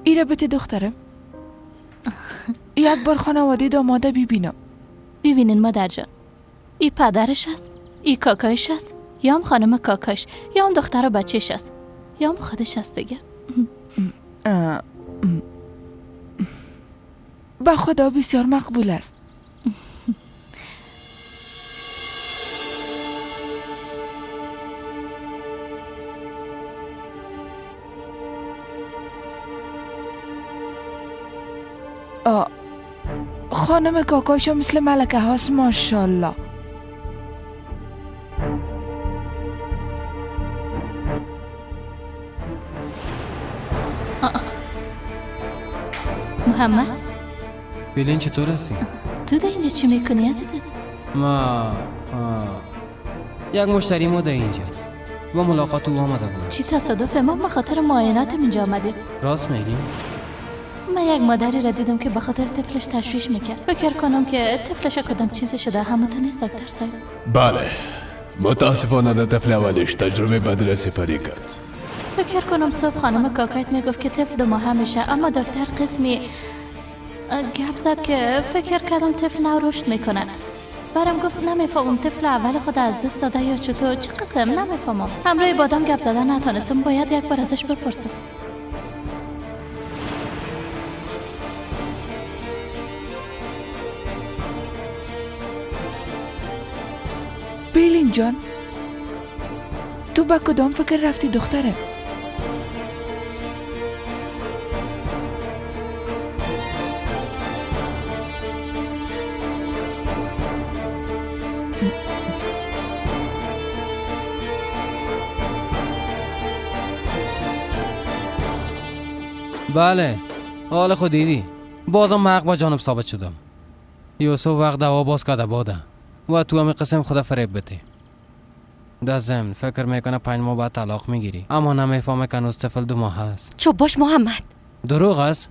Speaker 3: ایره بته دخترم. یک بار خانواده داماده ببینم.
Speaker 12: ببینین مادر جان، ای پدرش است، ای کاکایش است، یا هم خانم کاکاش، یا هم دختر و بچهش است، یا هم خودش است دیگه.
Speaker 3: با خدا بسیار مقبول است. خانم کاکاشا مثل ملکه هاست، ماشاءالله.
Speaker 12: محمد
Speaker 9: بیلین چطور هستی؟
Speaker 12: تو در اینجا چی میکنی عزیزم؟
Speaker 9: ما یک مشتری ما در اینجاست، با ملاقات او آمده بود.
Speaker 12: چی تصادف، ما به خاطر معایناتم اینجا آمدیم.
Speaker 9: راست میگی؟
Speaker 12: من یک مادری را دیدم که به خاطر طفلش تشویش میکرد. فکر کنم که طفلش کدام چیزی شده. همونطور نیست دکتر صاحب؟
Speaker 17: بله، متاسفانه در طفل اولش تجربه بدی را سپری کرد.
Speaker 12: فکر کنم صبح خانم کاکایت میگفت که طفل 2 ماهه میشه، اما دکتر قسمی گپ زد که فکر کردم طفل نو رشد میکنه. برام گفت نمیفهمم طفل اول خود از دست داده یا چطور، چه قسم نمیفهمم. همراه بادام گپ زدن نتانستم، باید یک بار ازش بپرسم.
Speaker 3: بیلین جان، تو با کدام فکر رفتی دختره؟
Speaker 9: بله، حال خود دیدی. بازم حق با جانب ثابت شدم. یوسف وقت دوا باز کرده باده و تو هم قسم خدا فریب بده. در ضمن فکر میکنه 5 ماه بعد طلاق میگیری، اما نمیفهمه که هنوز طفل 2 ماه هست.
Speaker 4: چوب باش محمد.
Speaker 9: دروغ است.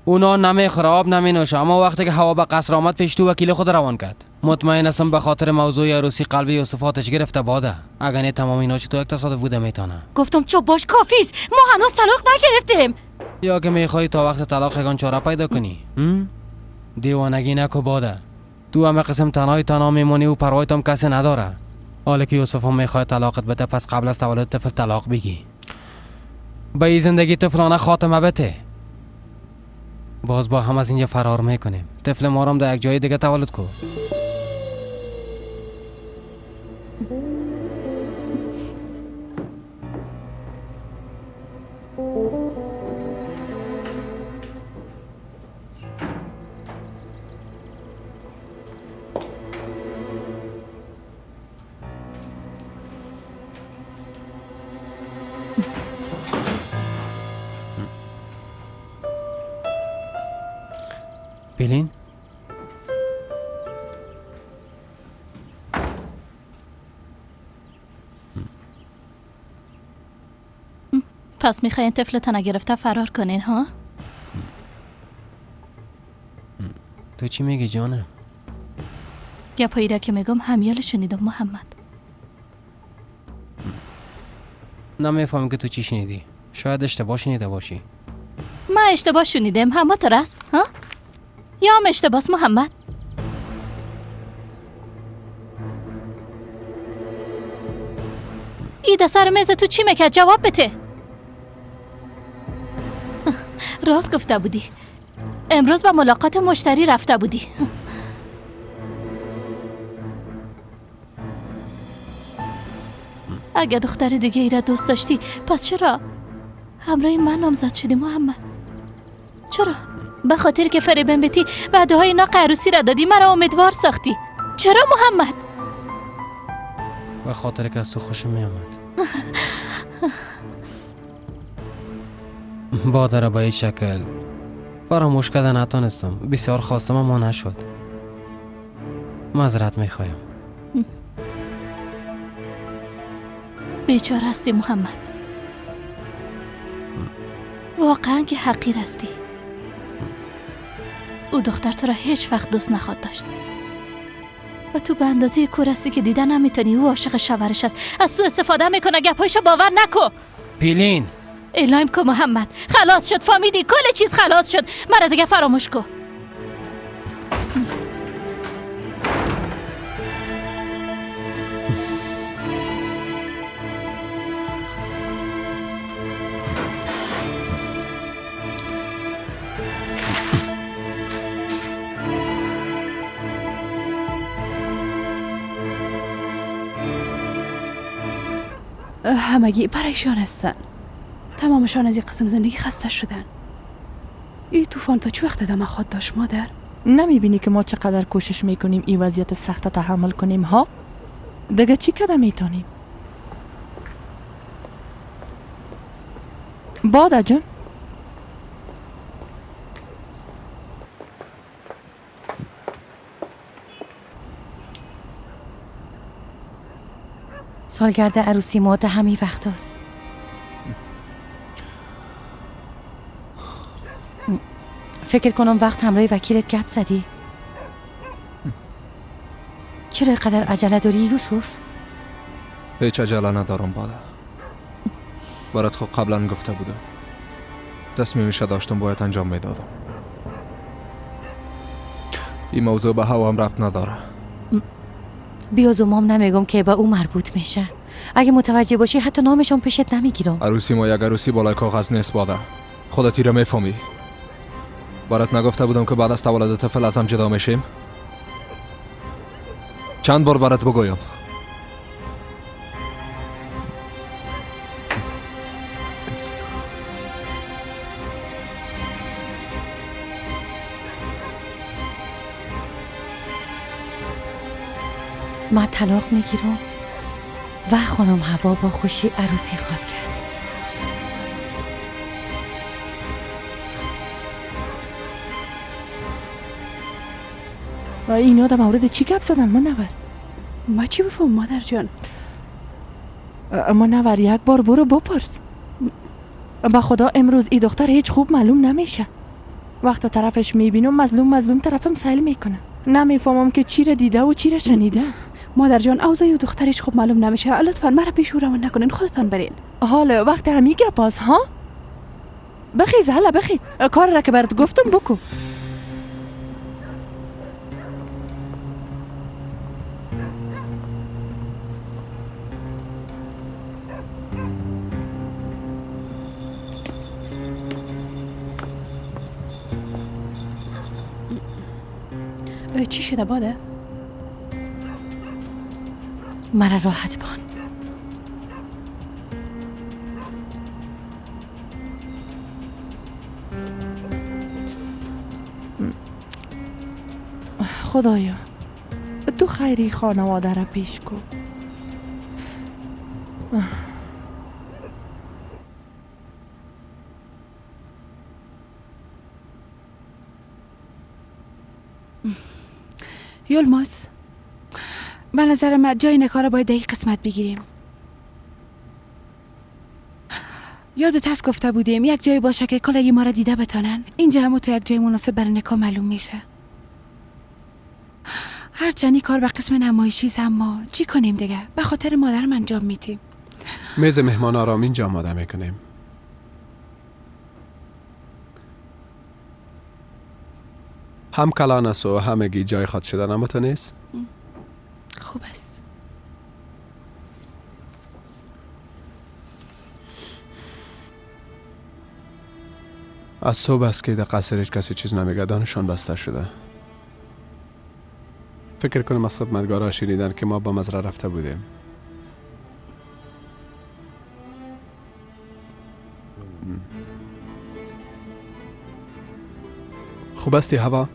Speaker 9: اونا نمیخوره، آب نمینوشه، اما وقتی که هوا به قصر آمد پیش تو وکیل خود روان کرد. مطمئن هستم به خاطر موضوع عروسی قلب یوسف آتش گرفته باده. اگر نه تمام اینا تو یک تصادف بوده میتونه.
Speaker 4: گفتم چوب باش کافیست، ما هنوز طلاق نگرفتیم.
Speaker 9: یا که میخوای تا وقت طلاق یگان چاره پیدا کنی؟ دیوانگی نکو باده. تو همه قسم تنهای تنها میمونی و پروایت هم کسی نداره. حالا که یوسف هم میخواد طلاقت بده، پس قبل از تولد طفل طلاق بگی. به این زندگی طفلانه خاتمه بده. باز با هم از اینجا فرار میکنیم. طفل ما رو در یک جای دیگه تولد کو. بیلین؟
Speaker 12: پس میخواین طفلتان گرفته فرار کنین ها؟
Speaker 9: تو چی میگی جانم؟
Speaker 12: گپایی را که میگم همیال شنیدم محمد.
Speaker 9: نمیفهمم که تو چی شنیدی. شاید اشتباه شنیده باشی.
Speaker 12: من اشتباه شنیدم همه ترس ها؟ یا هم اشتباس محمد؟ ایده سر میز تو چی میکرد؟ جواب بده. راست گفته بودی. امروز به ملاقات مشتری رفته بودی. اگه دختر دیگه ای را دوست داشتی پس چرا همراه من نامزد شدی محمد؟ چرا؟ به خاطر که فریبم بتی وعده های ناق عروسی را دادی، مرا امیدوار ساختی. چرا محمد؟
Speaker 9: به خاطر که از تو خوشم می آمد. بادر به این شکل فراموش کردن نتانستم. بسیار خواستم اما نشد. معذرت میخوایم.
Speaker 12: بیچاره هستی محمد. واقعا که حقیر هستی. او دختر تو را هیچ وقت دوست نخواد داشت و تو به اندازه کور هستی که دیدن نمیتونی. او عاشق شوهرش است، از تو استفاده میکنه. گپایشو باور نکو.
Speaker 9: پیلین
Speaker 12: اعلام کن محمد، خلاص شد. فهمیدی؟ کل چیز خلاص شد. مرا دیگه فراموش کن.
Speaker 6: همگی پریشان هستن. تمامشان از این قسم زندگی خسته شدن. این طوفان تا چه وقت ادامه خواهد داشت مادر؟
Speaker 1: نمیبینی که ما چقدر کوشش میکنیم این وضعیت سخت تحمل کنیم ها؟ دیگه چی کده میتونیم؟ بادا جان،
Speaker 4: سالگرد عروسی ما ده همین وقت هست. فکر کنم وقت همراه وکیلت گپ زدی. چرا اینقدر عجله داری یوسف؟
Speaker 18: هیچ عجله ندارم بادا. برات خود قبلا گفته بودم. تصمیمش داشتم باید انجام میدادم. این موضوع به هوا هم ربط نداره.
Speaker 4: بیازمام نمیگم که به او مربوط میشه. اگه متوجه باشی حتی نامشون پیشت نمیگیرم.
Speaker 18: عروسی ما یک عروسی بالای کاغذ نیست بادا. خودت را میفهمی. برات نگفته بودم که بعد از تولد طفل ازم جدا میشیم؟ چند بار برات بگویم؟
Speaker 4: من طلاق میگیرم و خانم هوا با خوشی عروسی خواد کرد.
Speaker 1: و اینا در مورد چی گپ زدن منور؟
Speaker 6: ما چی بفهم مادر جان؟
Speaker 1: منور یک بار برو بپرس. به خدا امروز ای دختر هیچ خوب معلوم نمیشه. وقت طرفش میبینم مظلوم مظلوم طرفم سیل میکنه. نمیفهمم که چی را دیده و چی را شنیده.
Speaker 6: مادر جان اوضاع دخترش خوب معلوم نمیشه. لطفا مرا پیش او روان نکنین، خودتان برین.
Speaker 1: حالا وقت همی گپ باز ها؟ بخیز هلا بخیز، کار را که برات گفتم بکو.
Speaker 6: چی شده باده؟
Speaker 4: مرا راحت بان.
Speaker 1: خدایا تو خیری خانواده را پیش کن.
Speaker 14: یلماز، به نظر من جای نکارا باید در این قسمت بگیریم. یادت هست گفته بودیم یک جای باشه که کلگی ما را دیده بتانن. اینجا همو تو یک جای مناسب برای نکاح معلوم میشه. هرچند این کار به قسم نمایشی است، اما چی کنیم دیگه، به خاطر مادرم انجام میدیم.
Speaker 16: میز مهمان آرام اینجا آماده میکنیم. هم کلان است و همگی جای خود شدن اما تو نیست؟
Speaker 14: خوب است.
Speaker 16: از صبح است که در قصر هیچ کسی چیز نمیگه، دانشان بسته شده. فکر کنم از خدمتگارا شنیدن که ما با مزرعه رفته بودیم. خوب استی هوا؟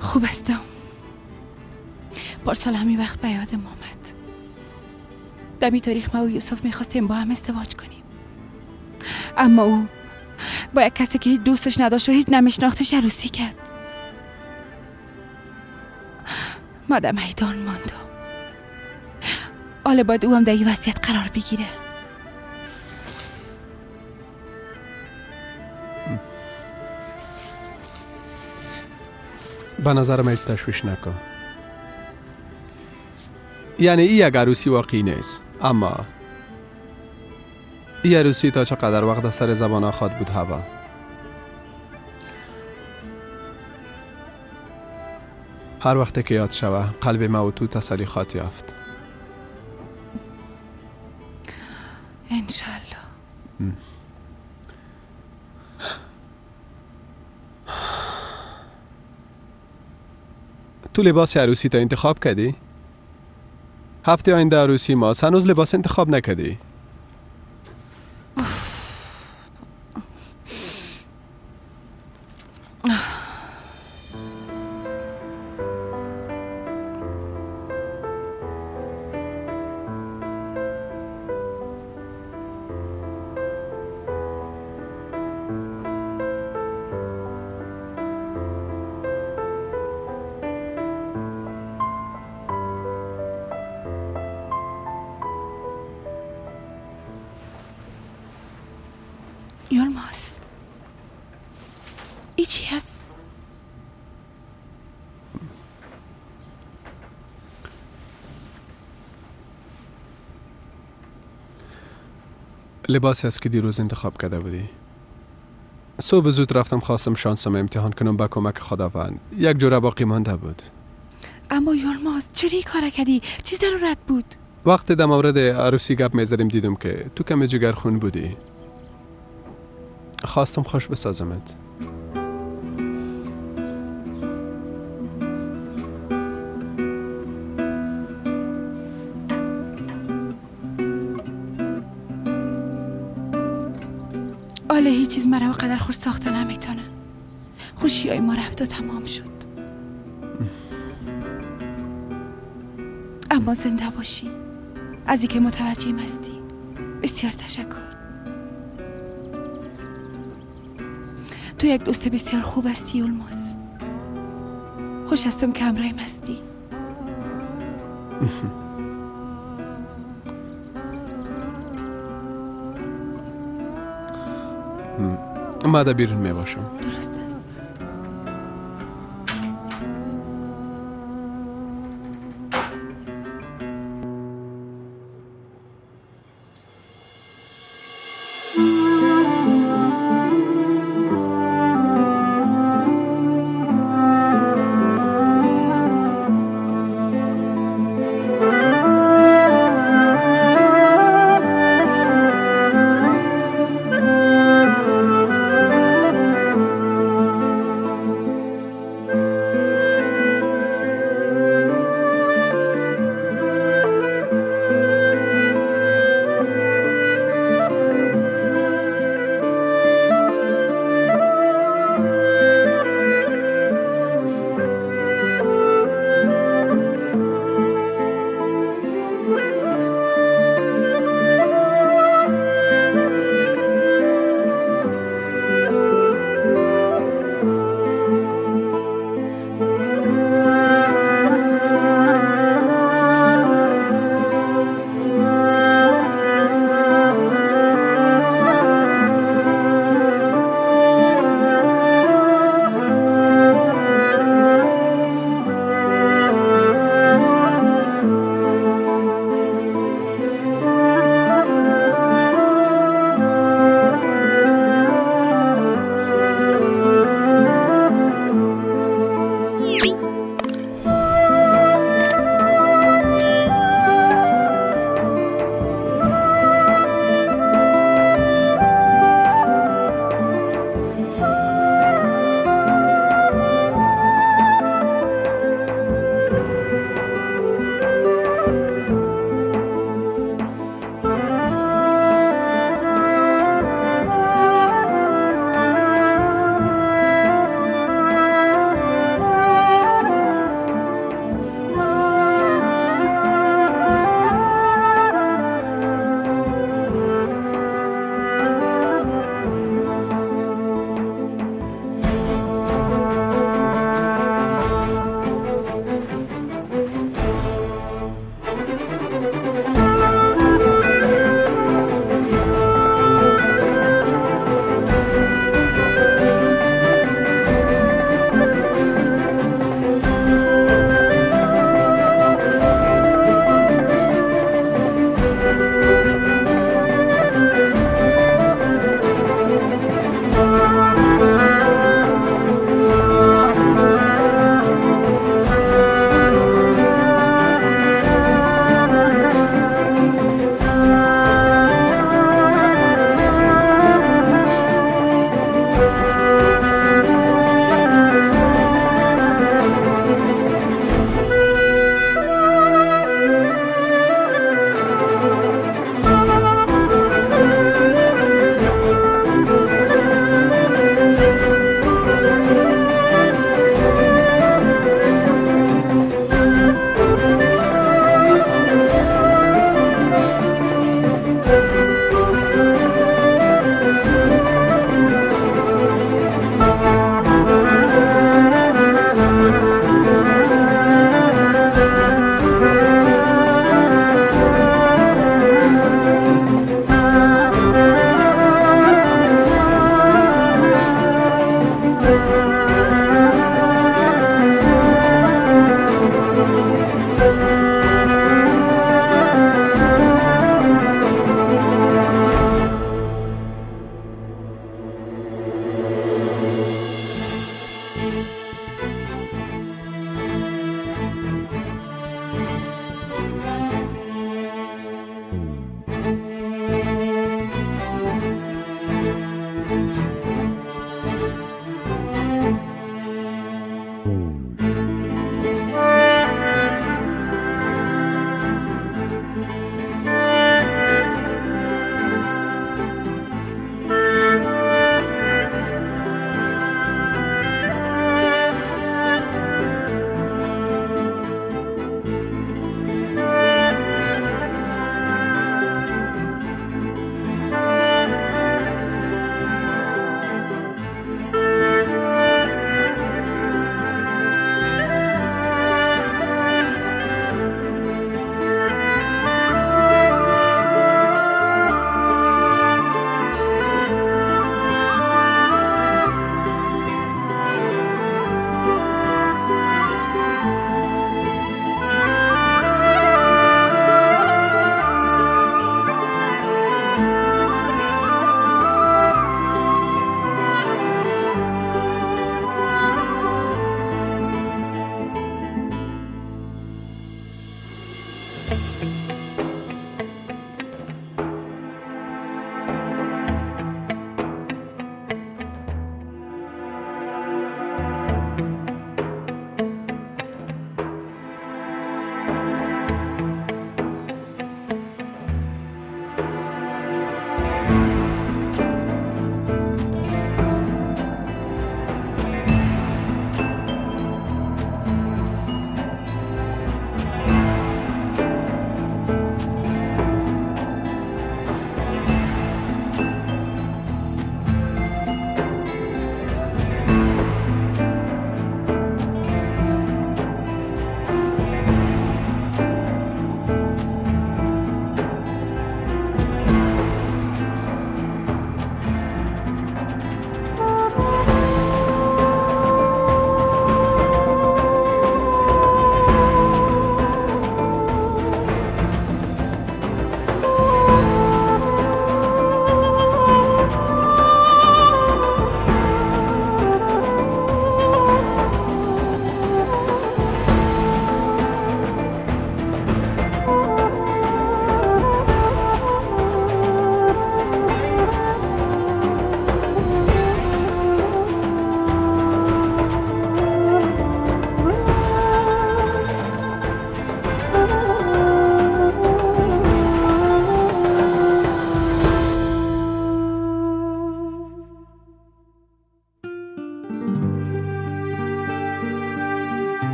Speaker 14: خوب هستم. پارسال همین وقت به یادم آمد. دمی تاریخ ما و یوسف میخواستیم با هم ازدواج کنیم، اما او با یک کسی که هیچ دوستش نداشت و هیچ نمیشناختش عروسی کرد. ما در میدان ماندم. حالا باید او هم در این وضعیت قرار بگیره.
Speaker 16: به نظر من تشویش نکن. یعنی این یک عروسی واقعی نیست، اما این عروسی تا چقدر وقت سر زبان خواد بود هوا. هر وقت که یاد شوه قلب ما و تو تسلی خواد یافت.
Speaker 14: انشالله.
Speaker 16: تو لباس عروسی تا انتخاب کردی؟ هفته آینده عروسی ماست، هنوز لباس انتخاب نکردی.
Speaker 14: چی هست؟
Speaker 16: لباسی است که دیروز انتخاب کرده بودی. صبح زود رفتم خواستم شانسم امتحان کنم، با کمک خداوند یک جوره باقی مانده بود.
Speaker 14: اما یلماز چرا این کار کردی؟ چی ضرورت بود؟
Speaker 16: وقتی در مورد عروسی گپ میزدیم دیدم که تو کمی جگرخون بودی. خواستم خوش بسازمت.
Speaker 14: آله هیچ چیز مرا قدر خوش ساخته نمیتونه. خوشی های ما رفت و تمام شد. اما زنده باشی، از اینکه متوجه هستی بسیار تشکر. تو یک دوست بسیار خوب هستی یلماز. خوش هستم که همراهیم هستی.
Speaker 16: ما در بیرون می باشم.
Speaker 14: درست است.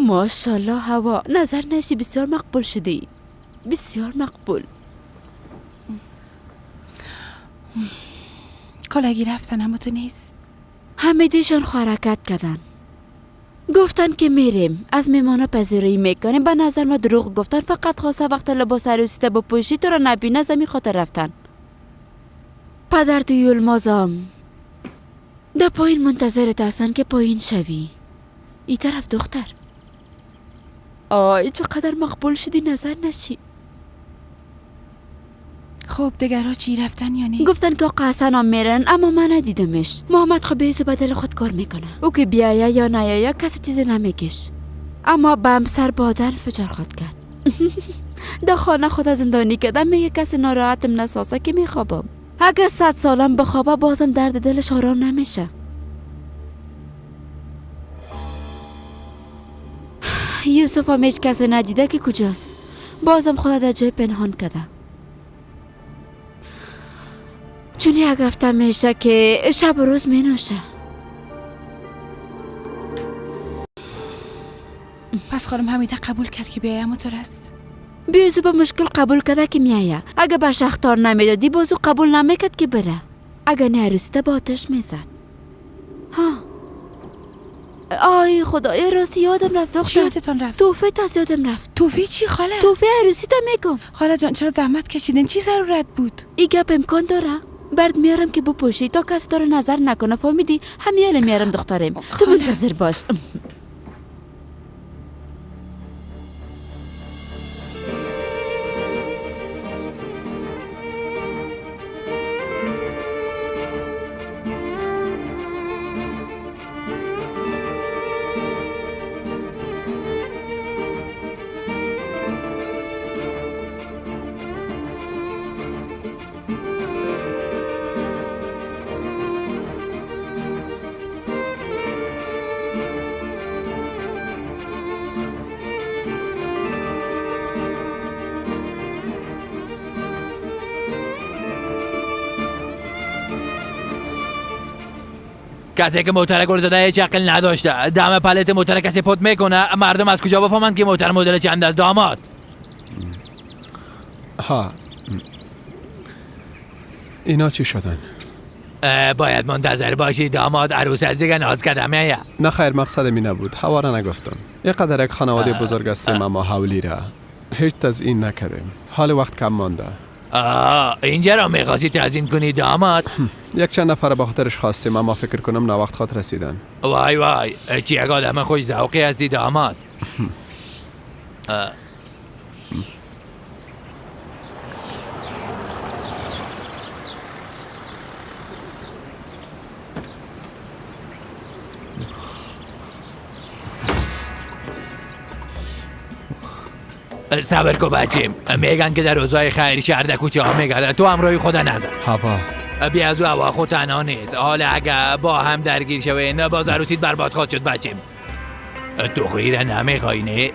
Speaker 6: ماشاءالله هوا نظر نشی، بسیار مقبول شدی، بسیار مقبول.
Speaker 14: کلگی رفتن همو تو نیست؟
Speaker 6: حمیدیشان حرکت کردن، گفتن که میریم از میمانا پذیرایی میکنیم. به نظر ما دروغ گفتن، فقط خواسته وقت لباس عروسی ته بپوشی تو را نبینه، زمین خاطر رفتن. پدر تو یولمازم در پایین منتظرت هستن که پایین شوی. ای طرف دختر، آی چقدر مقبول شدی، نظر نشی.
Speaker 14: خب دگرها چی رفتن یا نه؟
Speaker 6: گفتن که آقا حسن هم میرن، اما من ندیدمش. محمد خب بیزو بدل خود کار میکنه، او که بیایه یا نیایه کسی چیزی نمیکش، اما بم سر بادن فجر خواد کرد. در خانه خود زندانی کردم، میگه کسی ناراحتم نسازه که میخوابم. اگه 100 سالم بخوابه بازم درد دلش آرام نمیشه. یوسف هم هیچ کسی ندیده که کجاست، بازم خود در جای پنهان کرده. چون یک هفته میشه که شب و روز می نوشه.
Speaker 14: پس خانم حمیده قبول کرد که بیایم و تو رست؟
Speaker 6: بیازو به مشکل قبول کرده که میایه. اگه برش اخطار نمیدادی بازو قبول نمیکرد که بره. اگه نه عروسیته با آتش میزد. ها آی خدای راستی یادم رفت دختر.
Speaker 14: چی یادتان رفت؟
Speaker 6: توفه از یادم رفت.
Speaker 14: توفه چی خاله؟
Speaker 6: توفه عروسی تا میگم.
Speaker 14: خاله جان چرا زحمت کشیدین؟ چی ضرورت بود؟
Speaker 6: ای گپ امکان داره؟ برد میارم که بپوشی تا کسی تو رو نظر نکنه، فهمیدی؟ همیاله میارم دخترم، تو منتظر باش.
Speaker 7: کسی که موتر گل زده هیچ عقل نداشته. دم پلت موتر کسی پت میکنه، مردم از کجا بفهمند که موتر مدل چند است داماد؟
Speaker 16: ها اینا چی شدن؟
Speaker 7: باید منتظر باشی داماد، عروس از دیگه ناز کردم.
Speaker 16: نه خیر، مقصد می نبود، هوا را نگفتم. یه قدر یک خانواده بزرگ هستیم اما حولی را هیچ تزیین نکردیم، حال وقت کم مانده.
Speaker 7: اینجا را میخواستی تزیین کنی داماد؟
Speaker 16: یک چند نفر با خاطرش خواستیم اما فکر کنم نه وقت خاطر رسیدن.
Speaker 7: وای وای چی یک آدم خوش ذوقی هستی داماد. صبر کو بچیم، میگن که در روزای خیری شهر در کوچه ها میگرده، تو همراهی خدا نزن.
Speaker 16: هوا
Speaker 7: بیا از او هوا خود تنها نیست. حالا اگه با هم درگیر شوین باز عروسیت برباد خواهد شد بچیم. تو خیره نمیخوای نه؟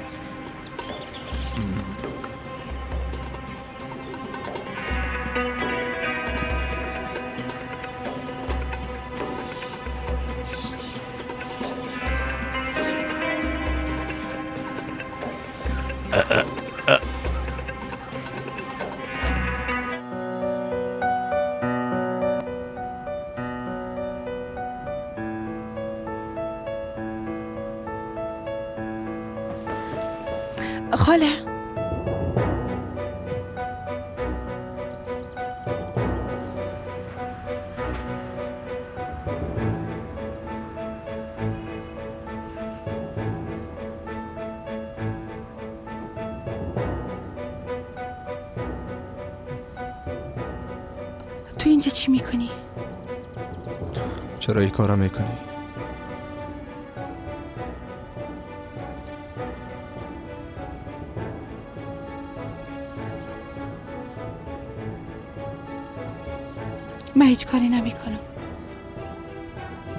Speaker 14: خاله تو اینجا چی میکنی؟
Speaker 18: چرا این کارا میکنی؟
Speaker 14: من هیچ کاری نمیکنم.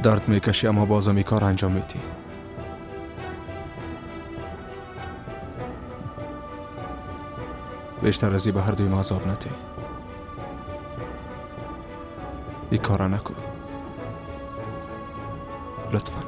Speaker 18: درد میکشی اما بازم این کار انجام میدی. بیشتر از این به هر دوی ما عذاب ندی. این کارا نکن لطفا.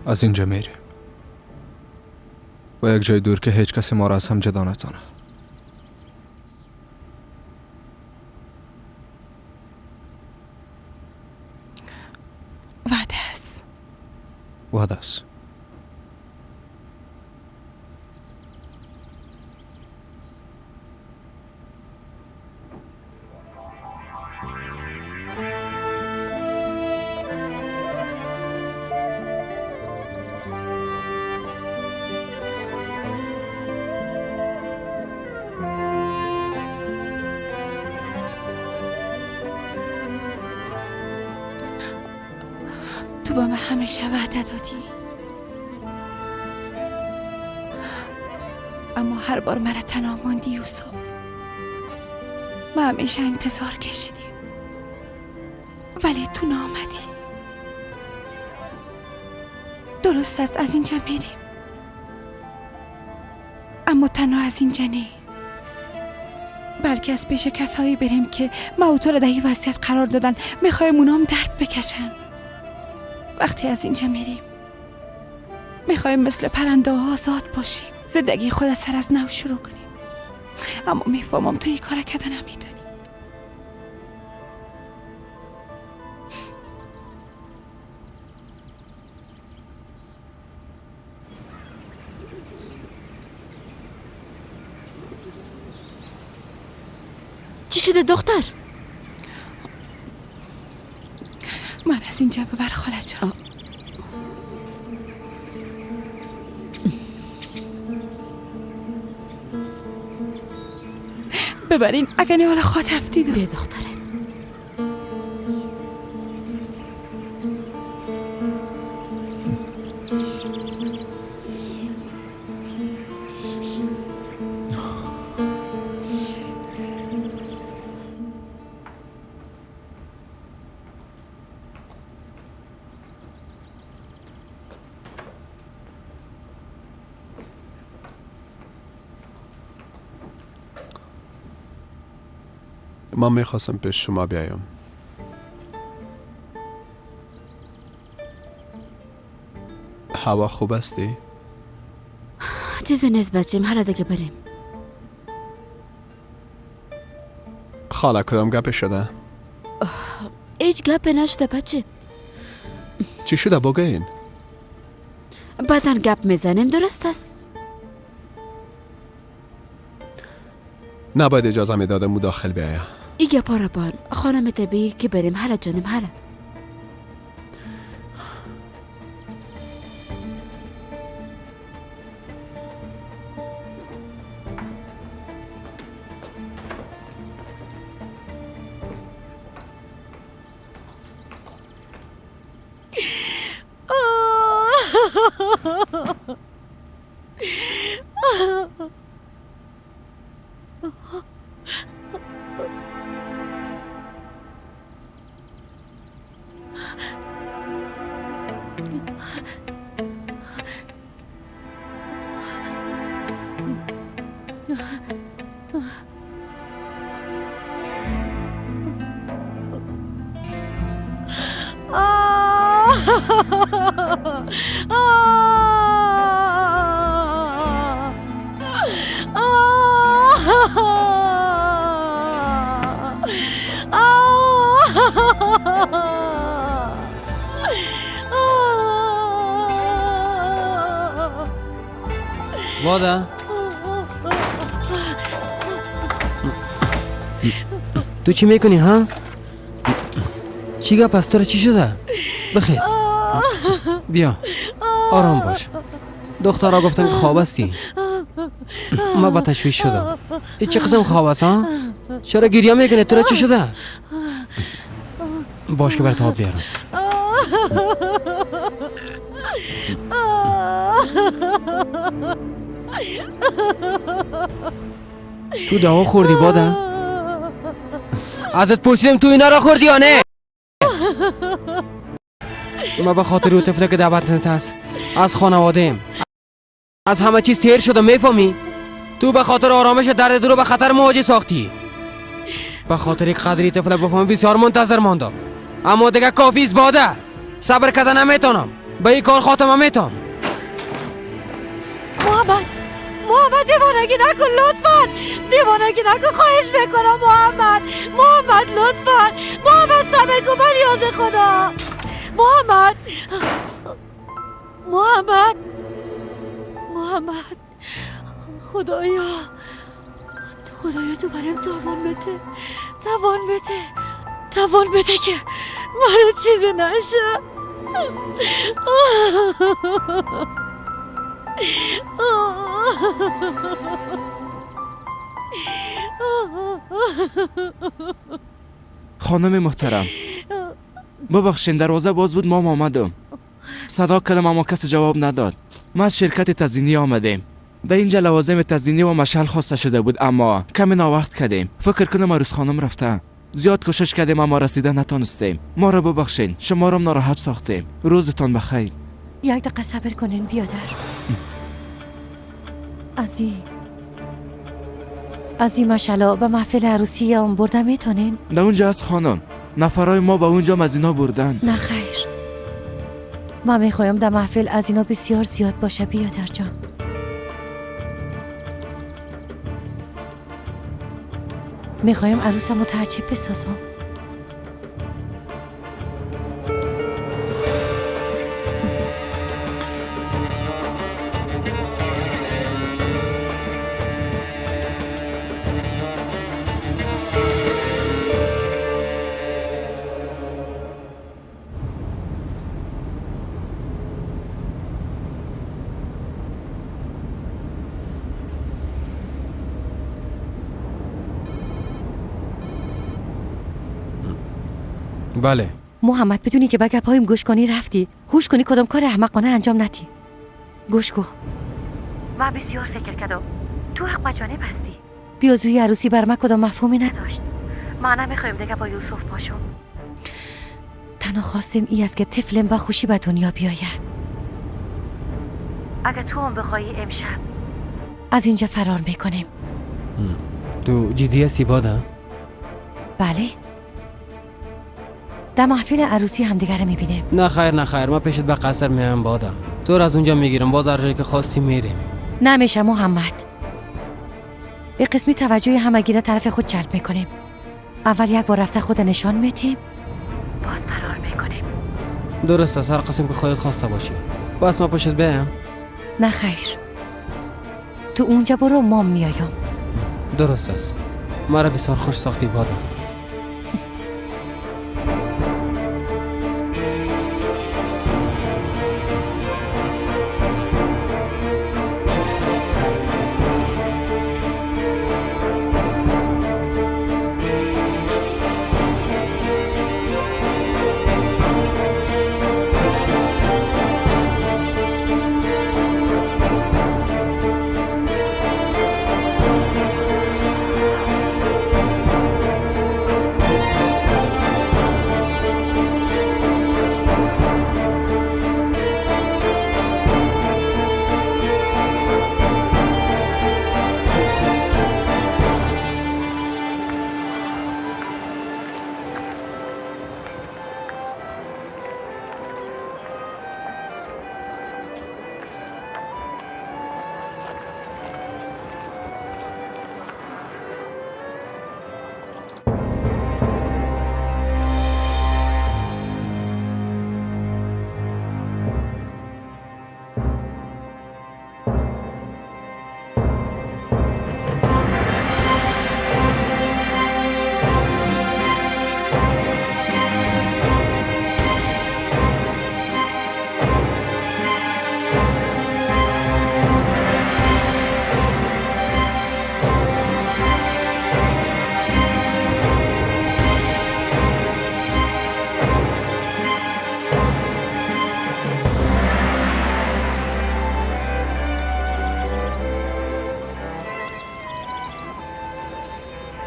Speaker 18: از اینجا میریم و یک جای دور که هیچ کسی ما را از هم جدا نتانه.
Speaker 14: وعده است.
Speaker 18: وعده است.
Speaker 14: تو با من همیشه وعده دادی، اما هر بار مرا تنها ماندی یوسف. ما همیشه انتظار کشیدیم ولی تو نامدی. درست است از اینجا میریم، اما تنها از اینجا نه، بلکه از پیش کسایی بریم که ما و تو را در این وضعیت قرار دادن. میخوایم اونا هم درد بکشن. وقتی از اینجا میریم میخوایم مثل پرنده ها آزاد باشیم، زندگی خود از سر از نو شروع کنیم. اما میفهمم تو این کار کردن نمیتونی.
Speaker 6: چی شده دختر؟
Speaker 14: من از اینجا ببر خاله جان. ببرین اگه نه حالا خواهد هفتید.
Speaker 6: بیا دختره.
Speaker 16: من میخواستم پیش شما بیایم. هوا خوب استی؟
Speaker 6: چیزی نیست بچیم، حالا دیگه بریم.
Speaker 16: خاله کدام گپ شده؟
Speaker 6: هیچ گپ نشده بچه.
Speaker 16: چی شده بگوین؟
Speaker 6: بعدا گپ میزنیم، درست است؟
Speaker 16: نباید اجازه میدادم مداخل بیایم.
Speaker 6: ای گپا را بان خانم طبیعی که بریم. حالا جانم حالا.
Speaker 9: باده تو چی میکنی ها؟ چی گپ از تو چی شده؟ بخیز بیا آرام باش. دخترها گفتن که خواب هستی. ما با تشویش شدم. این چه قسم خواب است ها؟ چرا گریه میکنی؟ تو را چی شده؟ باش که برات آب بیارم. تو دوا خوردی باده؟ ازت پرسیدم تو اینا را خوردی یا نه؟ ما به خاطر او طفله که دعوت هست از خانواده‌ام از همه چیز تیر شدم، میفهمی؟ تو به خاطر آرامش درد رو به خطر مواجه ساختی. به خاطر قدری طفله بفهمی بسیار منتظر ماندم، اما دیگه کافی است باده. صبر کردن نمیتونم، به این کار خاتمه میتونم.
Speaker 4: محمد، محمد دیوانگی نکن لطفا، دیوانگی نکن، خواهش میکنم محمد، محمد لطفا، محمد صبر کن به نیاز خدا. محمد، محمد، محمد، خدایا، خدایا تو برایم توان بده، توان بده، توان بده که منو چیزی نشه.
Speaker 19: خانم محترم ببخشین، دروازه باز بود، ما آمدم صدا کردم اما کسی جواب نداد. ما از شرکت تزئینی آمدیم. در اینجا لوازم تزئینی و مشعل خواسته شده بود اما کمی ناوقت کردیم. فکر کنم عروس خانم رفته. زیاد کوشش کردیم اما رسیده نتانستیم. ما را ببخشین، شما را ناراحت ساختیم. روزتان بخیر.
Speaker 4: یک دقیقه صبر کنین بیادر. از این مشعلا به محفل عروسی هم برده میتونین؟
Speaker 19: در اونجا از خانم نفرای ما به اونجا از اینا بردن.
Speaker 4: نه خیر، ما میخوایم در محفل از اینا بسیار زیاد باشه بیادر جان. میخوایم عروسم متعجب بسازم.
Speaker 9: بله
Speaker 4: محمد، بدونی که به گپایم گوش کنی رفتی. هوش کنی کدام کار احمقانه انجام ندی. گوش کن، من بسیار فکر کردم تو حق مجانب هستی. بیازوی عروسی بر من کدام مفهومی نداشت. ما نمیخوایم دیگه با یوسف باشم. تنها خواستم ای است که طفلم با خوشی به دنیا بیاید. اگه تو هم بخوایی امشب از اینجا فرار میکنیم.
Speaker 9: تو جدی هستی باده؟
Speaker 4: بله، در محفل عروسی همدیگه رو میبینیم.
Speaker 9: نه خیر نه خیر، ما پیشت به قصر میام باده. تو رو از اونجا میگیرم، باز هر جایی که خواستی میریم.
Speaker 4: نمیشه محمد، یه قسمی توجه همگی را طرف خود جلب میکنیم. اول یک بار رفته خود نشان میتیم، باز فرار میکنیم.
Speaker 9: درست است، هر قسم که خودت خواسته باشی. باز ما پشت بیام؟
Speaker 4: نه خیر، تو اونجا برو، ما میایم.
Speaker 9: درست است، مرا بسیار خوش ساختی باده.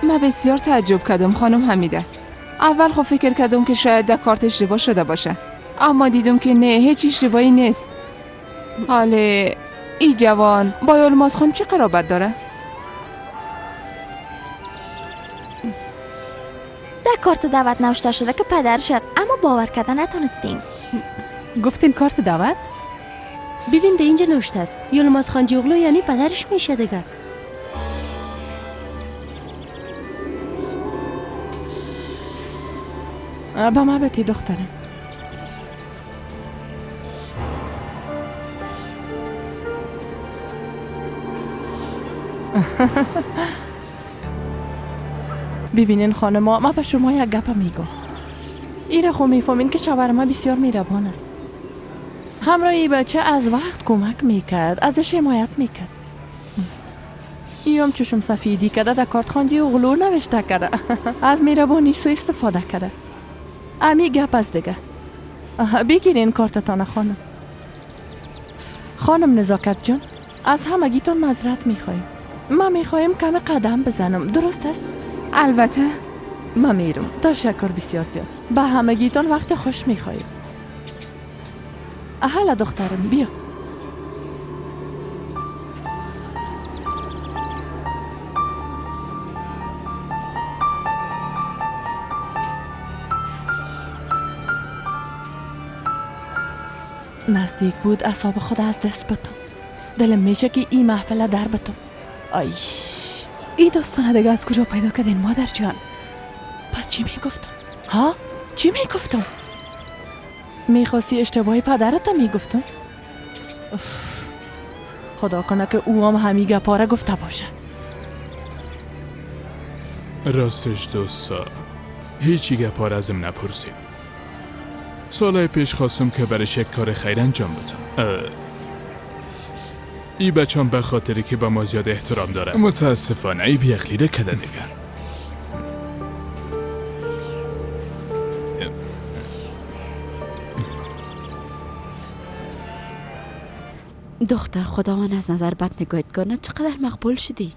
Speaker 3: من بسیار تعجب کردم خانم حمیده. اول خب فکر کردم که شاید در کارت اشتباه شده باشه، اما دیدم که نه، هیچ اشتباهی نیست. حال ای جوان با یلماز خان چه قرابت داره؟
Speaker 20: در کارت دعوت نوشته شده که پدرش است، اما باور کردن نتونستیم.
Speaker 1: گفتین کارت دعوت؟
Speaker 4: ببین در اینجا نوشته است یلماز خان اغلو، یعنی پدرش میشه دیگه.
Speaker 1: با ما بتی دخترم. ببینین خانما، ما به شما یک گپ میگم. ایره خو میفهمین که شوهر ما بسیار مهربان است. همراه ای بچه از وقت کمک میکرد، ازش حمایت میکرد. ایم چشم سفیدی کرده در کارت خانجی اغلو نوشته کرده. از مهربانی سو استفاده کرده. امی گپ از دیگه. بگیرین کارتتان خانم. خانم نزاکت جان، از همگیتون معذرت میخوایم. ما میخوایم کم قدم بزنم، درست است؟
Speaker 3: البته.
Speaker 1: ما میرم. تشکر بسیار زیاد. به همگیتون وقت خوش میخوایم. اهلا دخترم بیا. نزدیک بود اعصاب خود از دست بتم. دلم میشه که این محفل در بتم. آی ای داستانه دیگه از کجا پیدا کردین مادر جان؟ پس چی میگفتم؟ ها؟ چی میگفتم؟ میخواستی اشتباهی پدرت میگفتم؟ خدا کنه که او هم همی گپاره گفته باشه.
Speaker 2: راستش دوستا هیچی گپاره ازم نپرسیم. سالهای پیش خواستم که برش یک کار خیر انجام بدم. ای بچم به خاطری که با ما زیاد احترام داره، متاسفانه ای بیعقلی را کده دیگه.
Speaker 6: دختر خداوند از نظر بد نگاهت کنه، چقدر مقبول شدی.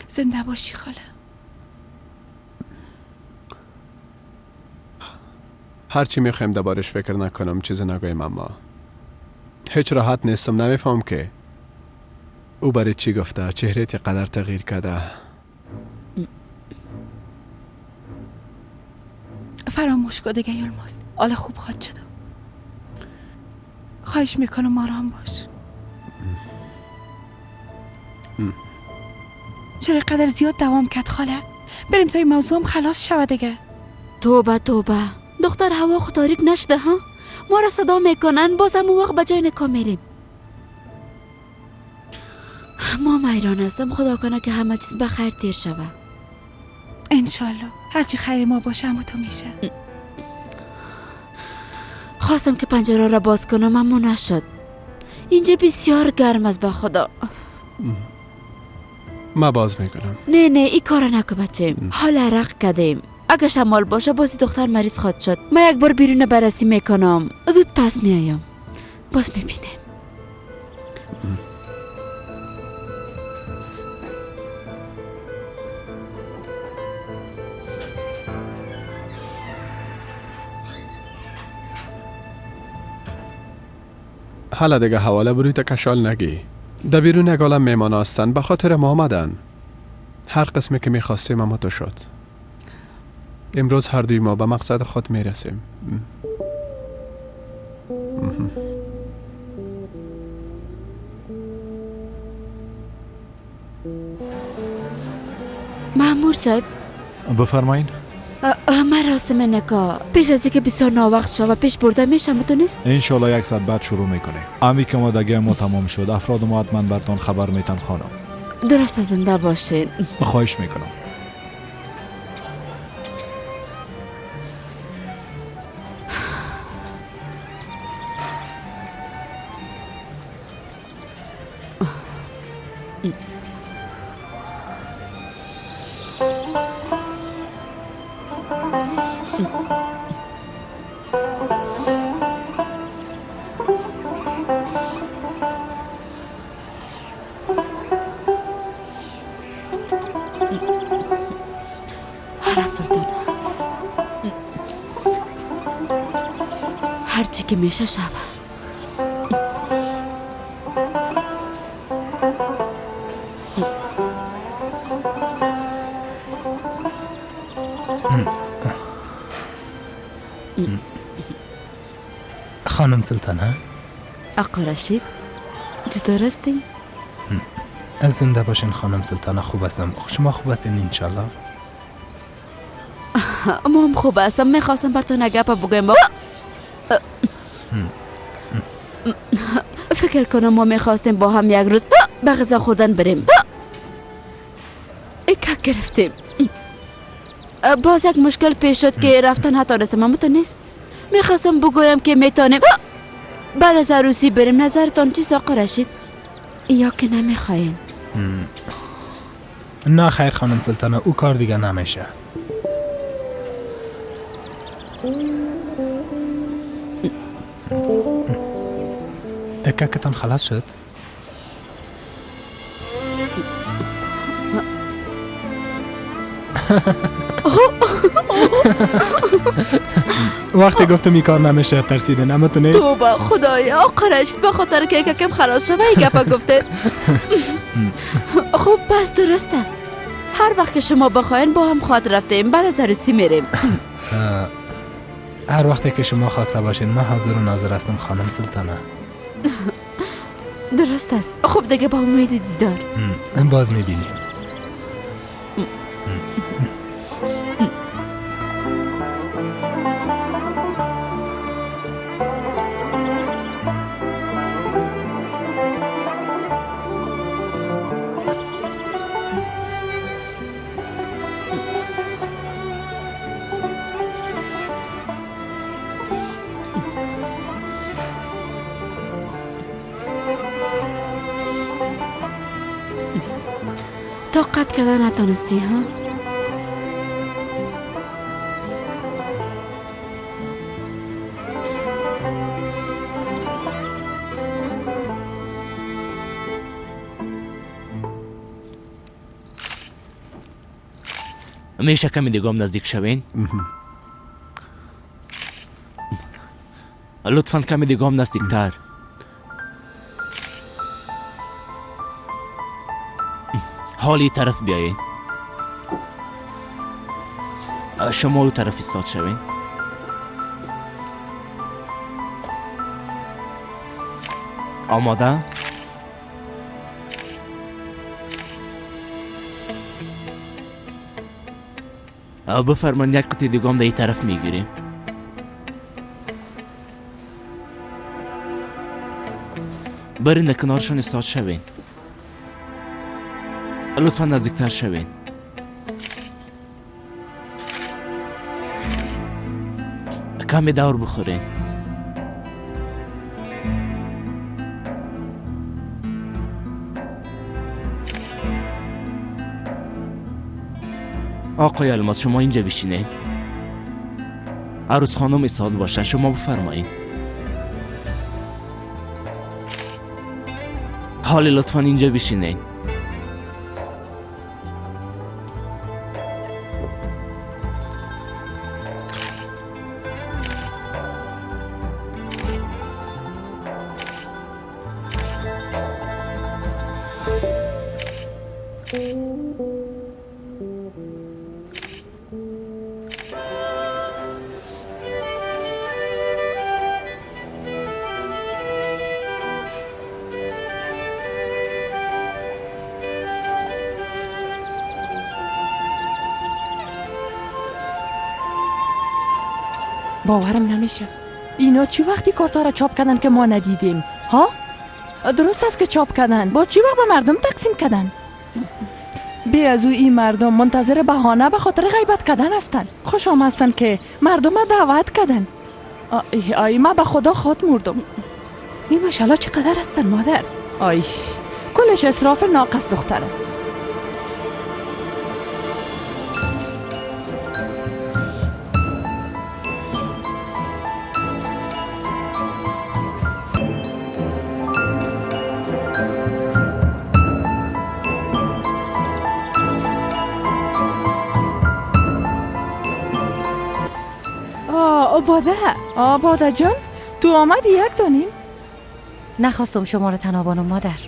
Speaker 14: زنده باشی خاله.
Speaker 16: هرچی میخوایم دربارش فکر نکنم، چیز نگویم، اما هیچ راحت نیستم. نمیفهم که او برای چی گفته، چهره تی قدر تغییر کرده.
Speaker 14: فراموش کن دیگه یلماز، حالا خوب خواد شد. خواهش میکنم آرام باش. چرا قدر زیاد دوام کرد خاله؟ بریم تا این موضوع هم خلاص شود دیگه.
Speaker 6: توبه توبه دختر، هوا خود تاریک نشده ها؟ ما را صدا میکنن، بازم اون وقت به جای نکا میریم. ما حیران هستم، خدا کنه که همه چیز به خیر تیر شوه.
Speaker 14: انشالله هرچی خیر ما باشه همو تو میشه.
Speaker 6: خواستم که پنجره را باز کنم اما نشد. اینجا بسیار گرم است به خدا.
Speaker 16: ما باز میکنم.
Speaker 6: نه نه این کار نکن بچه، حال عرق کردیم. اگه شمال باشه بازی دختر مریض خواهد شد. من یک بار بیرون بررسی میکنم، زود پس میایم، باز میبینیم.
Speaker 16: حالا دیگه حواله بروی تا کشال نگی. در بیرون یک عالم میمان هستن، به خاطر ما آمدن. هر قسمی که میخواستیم اما تو شد. امروز هر دوی ما به مقصد خود میرسیم.
Speaker 6: مامور صاحب
Speaker 21: بفرمایین.
Speaker 6: مراسم نکاح پیش از اینکه بسیار ناوقت شود پیش برده میشه تو نیست؟
Speaker 21: انشالله یک ساعت بعد شروع میکنیم. امی که آمادگی ما تمام شد افراد ما حتما برتان خبر میتن خانم.
Speaker 6: درست، زنده باشین.
Speaker 21: خواهش میکنم.
Speaker 6: بله سلطانه، هرچی که میشه شوه.
Speaker 15: خانم سلطانه.
Speaker 6: آقا رشید چطور هستی؟
Speaker 15: زنده باشین خانم سلطانه، خوب هستم. شما خوب هستین انشالله؟
Speaker 6: ما هم خوب هستم. میخواستم براتون گپ بگویم. فکر کنم ما میخواستیم با هم یک روز به غذا خوردن بریم. کک گرفتیم. باز یک مشکل پیش شد که رفتن نتانستم. اما تو نیست. میخواستم بگویم که میتونیم بعد از عروسی بریم. نظرتان چیست آقا رشید؟ یا که نمیخواین؟
Speaker 15: نه خیر خانم سلطانه، او کار دیگه نمیشه. ککتان خلاص شد؟ وقتی گفتم این کار نمیشه ترسیدن، اما تو نیست.
Speaker 6: توبه خدایا آقا رشید، به خاطر که کم خلاص شوه این گپا گفته. خب پس درست است. هر وقت که شما بخواین با هم خواهد رفتیم. بعد از عروسی میریم.
Speaker 15: هر وقتی که شما خواسته باشین من حاضر و ناظر هستم خانم سلطانه.
Speaker 6: درست است. خب دیگه با امید دیدار.
Speaker 15: باز میبینیم.
Speaker 6: طاقت کردن نتانستی ها؟
Speaker 19: میشه کمی دیگه هم نزدیک شوین؟ لطفا کمی دیگه هم نزدیکتر. حالی طرف بیایین. شما او طرف ایستاد شوین. آماده؟ بفرمایید یک قطعه دیگه هم در این طرف میگیریم. برین در کنارشان ایستاد شوین. لطفا نزدیکتر شوین. کمی دور بخورین. آقای الماس شما اینجا بشینین. عروس خانم ایستاد باشن. شما بفرمایید. حالی لطفا اینجا بشینین.
Speaker 1: باورم نمیشه اینا چی وقتی کارتا را چاپ کردن که ما ندیدیم؟ ها؟ درست است که چاپ کردن، باز چی وقت به مردم تقسیم کردن؟ بی از او این مردم منتظر بهانه به خاطر غیبت کردن هستن. خوش آمد هستن که مردم دعوت کردن. آی آی ما به خدا خود مردم.
Speaker 14: این ماشاءالله چقدر هستن مادر.
Speaker 1: آی کلش اسراف ناقص دختره. باده. باده جان تو آمدی یک دانیم؟
Speaker 4: نخواستم شما رو تنها بانم مادر.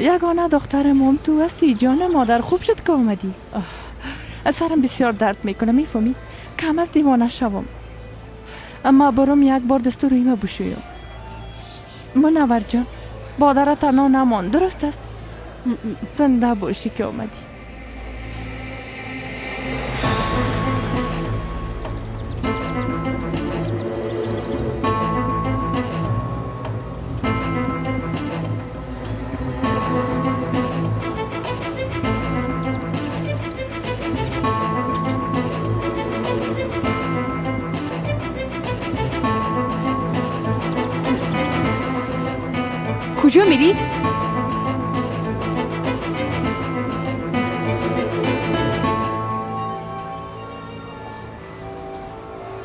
Speaker 1: یگانه دختر مام تو هستی جان مادر، خوب شد که آمدی. سرم بسیار درد میکنه میفهمی؟ کم از دیوانه شوم. اما برم یک بار دست روی ما بشویم. منور جان مادر تنها نمان، درست است؟ زنده باشی که آمدی.
Speaker 13: کجا میری؟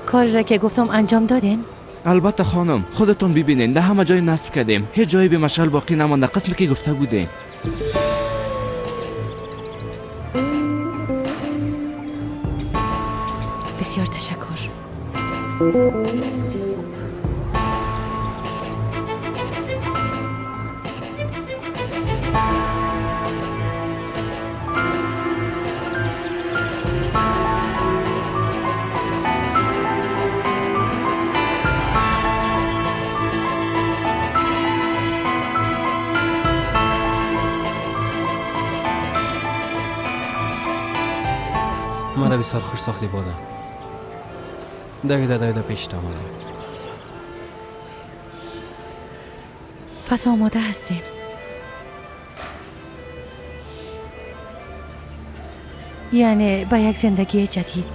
Speaker 4: کاری را که گفتم انجام دادین؟
Speaker 19: البته خانم، خودتون ببینین ده همه جای نصب کردیم، هیچ جایی به مشعل باقی نمانده، قسمی که گفته بودین.
Speaker 4: بسیار تشکر.
Speaker 9: مرا بسیار خوش ساختی باده. دویده دویده پیش آمده.
Speaker 4: پس آماده هستیم. یعنی با یک زندگی جدید.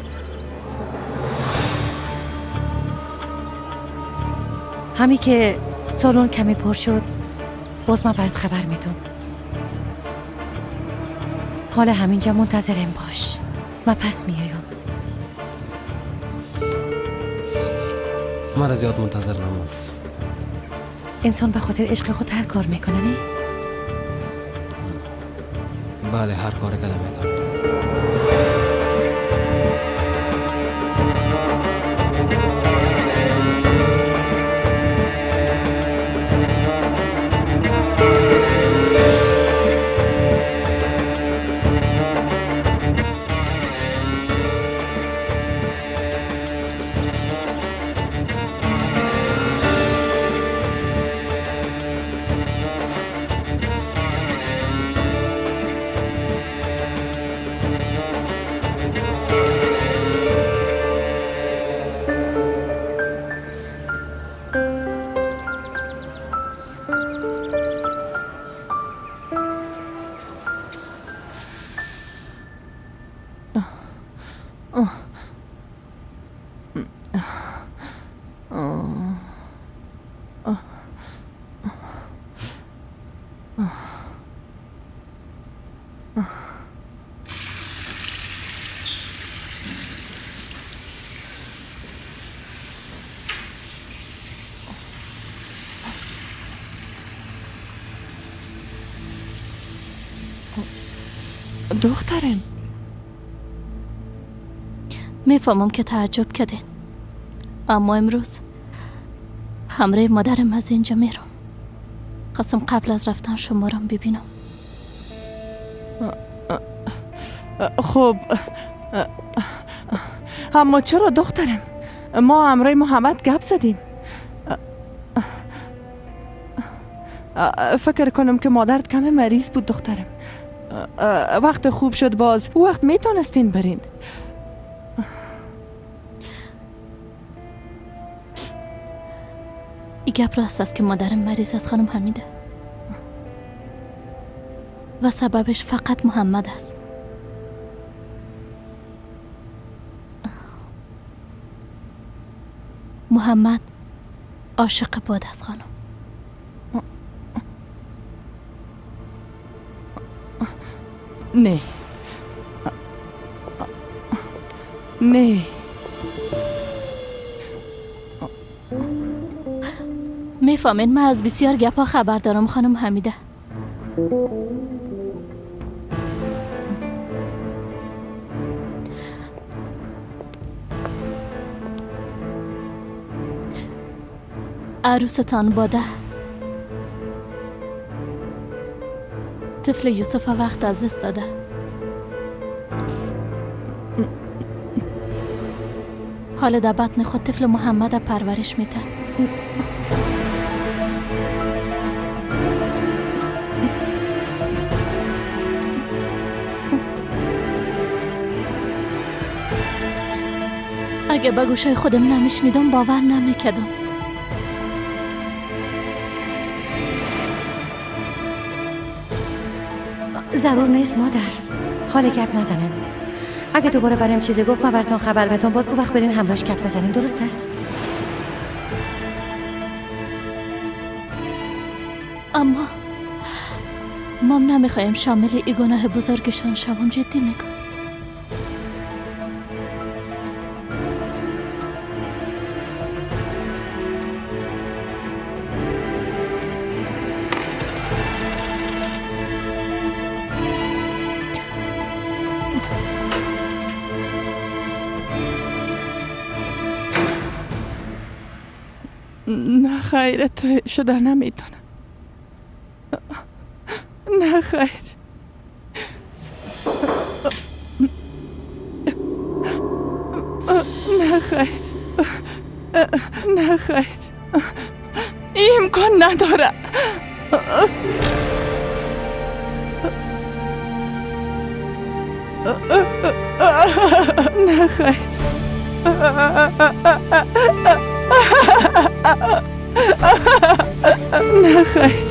Speaker 4: همی که سالن کمی پر شد باز من برات خبر میدم. حال همینجا منتظرم باش. من پس میایم.
Speaker 9: مرا زیاد منتظر نمان.
Speaker 4: انسان به خاطر عشق خود هر کار میکنه نه؟
Speaker 9: بله هر کار کده میتونه.
Speaker 1: دخترم
Speaker 12: میفهمم که تعجب کردین، اما امروز همراه مادرم از اینجا میرم. خواستم قبل از رفتن شما را ببینم.
Speaker 1: خب اما چرا دخترم؟ ما همراه محمد گپ زدیم. فکر کنم که مادرت کم مریض بود دخترم. وقت خوب شد باز او وقت میتونستین برین.
Speaker 12: ای گپ راست است که مادرم مریض است خانم حمیده و سببش فقط محمد است. محمد عاشق باد است خانم.
Speaker 1: نه نه
Speaker 12: میفهمین من از بسیار گپا خبر دارم خانم حمیده. عروستان باده طفل یوسف وقت از دست داده. حالا در بطن خود طفل محمد پرورش میده. اگه به گوشای خودم نمیشنیدم باور نمیکردم.
Speaker 4: ضرور نیست مادر، حال گپ نزنن. اگه دوباره برایم چیزی گفت من براتون خبر بدم، باز او وقت برین همراهش گپ بزنین، درست است؟
Speaker 12: اما مام نمیخوایم شامل ای گناه بزرگشان شوم، جدی میگم.
Speaker 1: نه خیر، تو شده نمیتونم. نه خیر. نه خیر. نه خیر. این امکان نداره. نه خیر. نه خیر.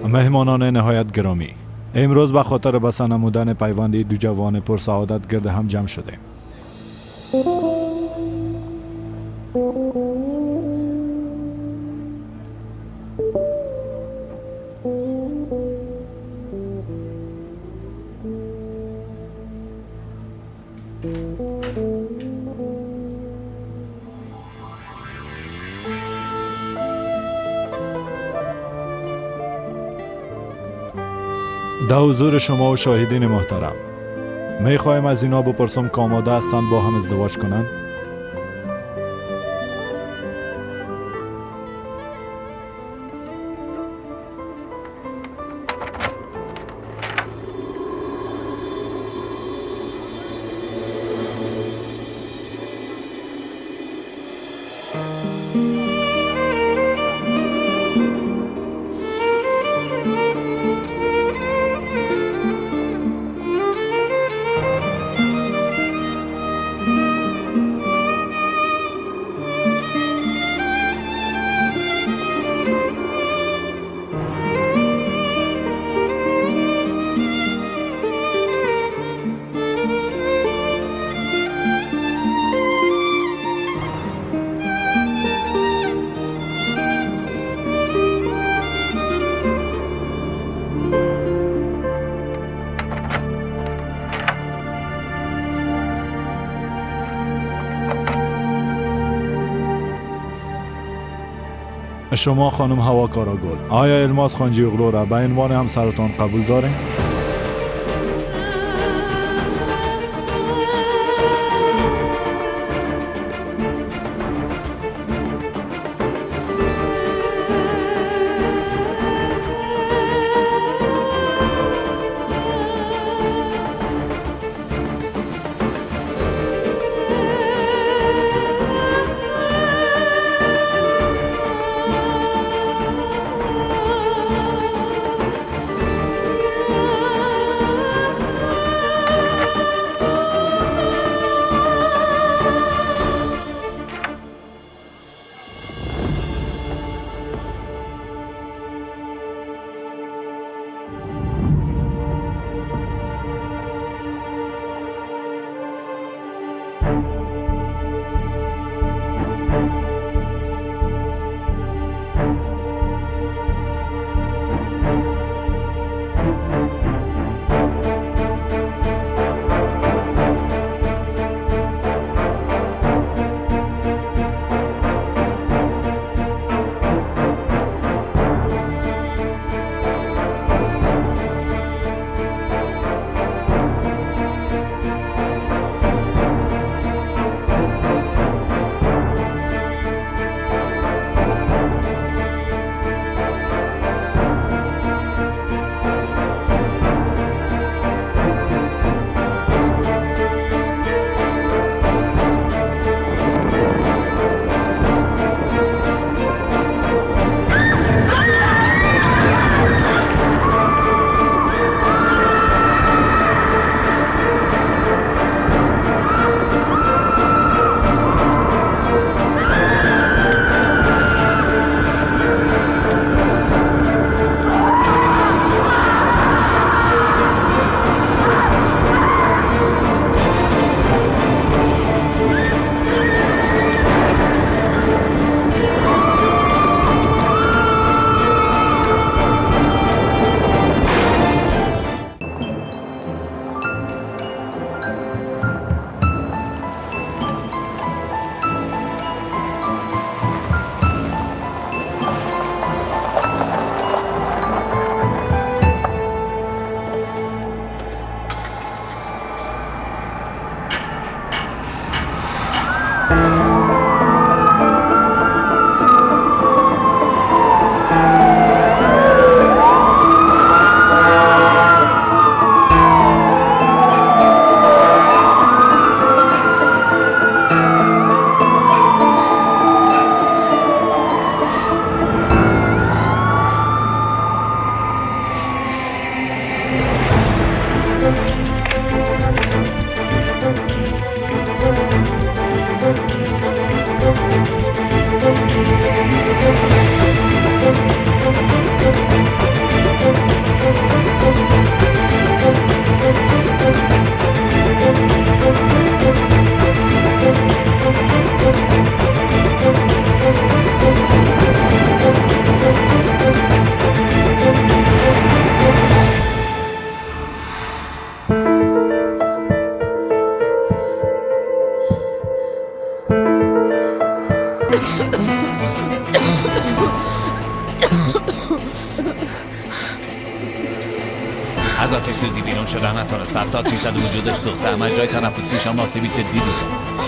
Speaker 21: مهمانان نهایت گرامی، امروز به خاطر بسته نمودن پیوند دو جوان پرسعادت گرد هم جمع شدیم. در حضور شما و شاهدین محترم میخوایم از اینا بپرسم که آماده هستند با هم ازدواج کنند؟ شما خانم هوا کاراگل، آیا الماس خانجی اغلو را به عنوان همسرتان قبول دارین؟
Speaker 10: از آتش سوزی بیرون شدن نتونست. 70% وجودش سوخته، مجرای تنفسیشان آسیب جدی دیده.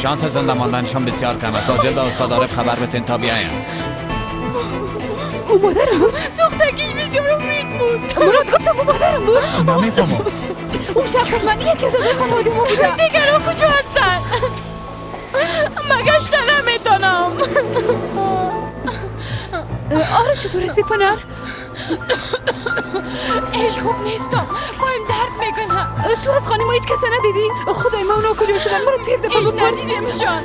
Speaker 10: شانس زنده ماندنشان بسیار کم است. عاجل به استاد عارف خبر بتین تا بیاین.
Speaker 12: او مادرم بود. سوختگیش بسیار امید بود. مراد گفتم او مادرم بود.
Speaker 10: نمیفهمم.
Speaker 12: او شخص من یکی از اعضای خانواده ما بودن. دیگران کجا هستن؟ مگشت نمیتونم. آره چطور هستی پنر؟ هیچ خوب نیستم، پایم درد میکنه. تو از خانه ما هیچ کس ندیدی؟ خدای ما اونا کجا شدن؟ مرا تو یک دفعه بپرس. ندیدیمشان.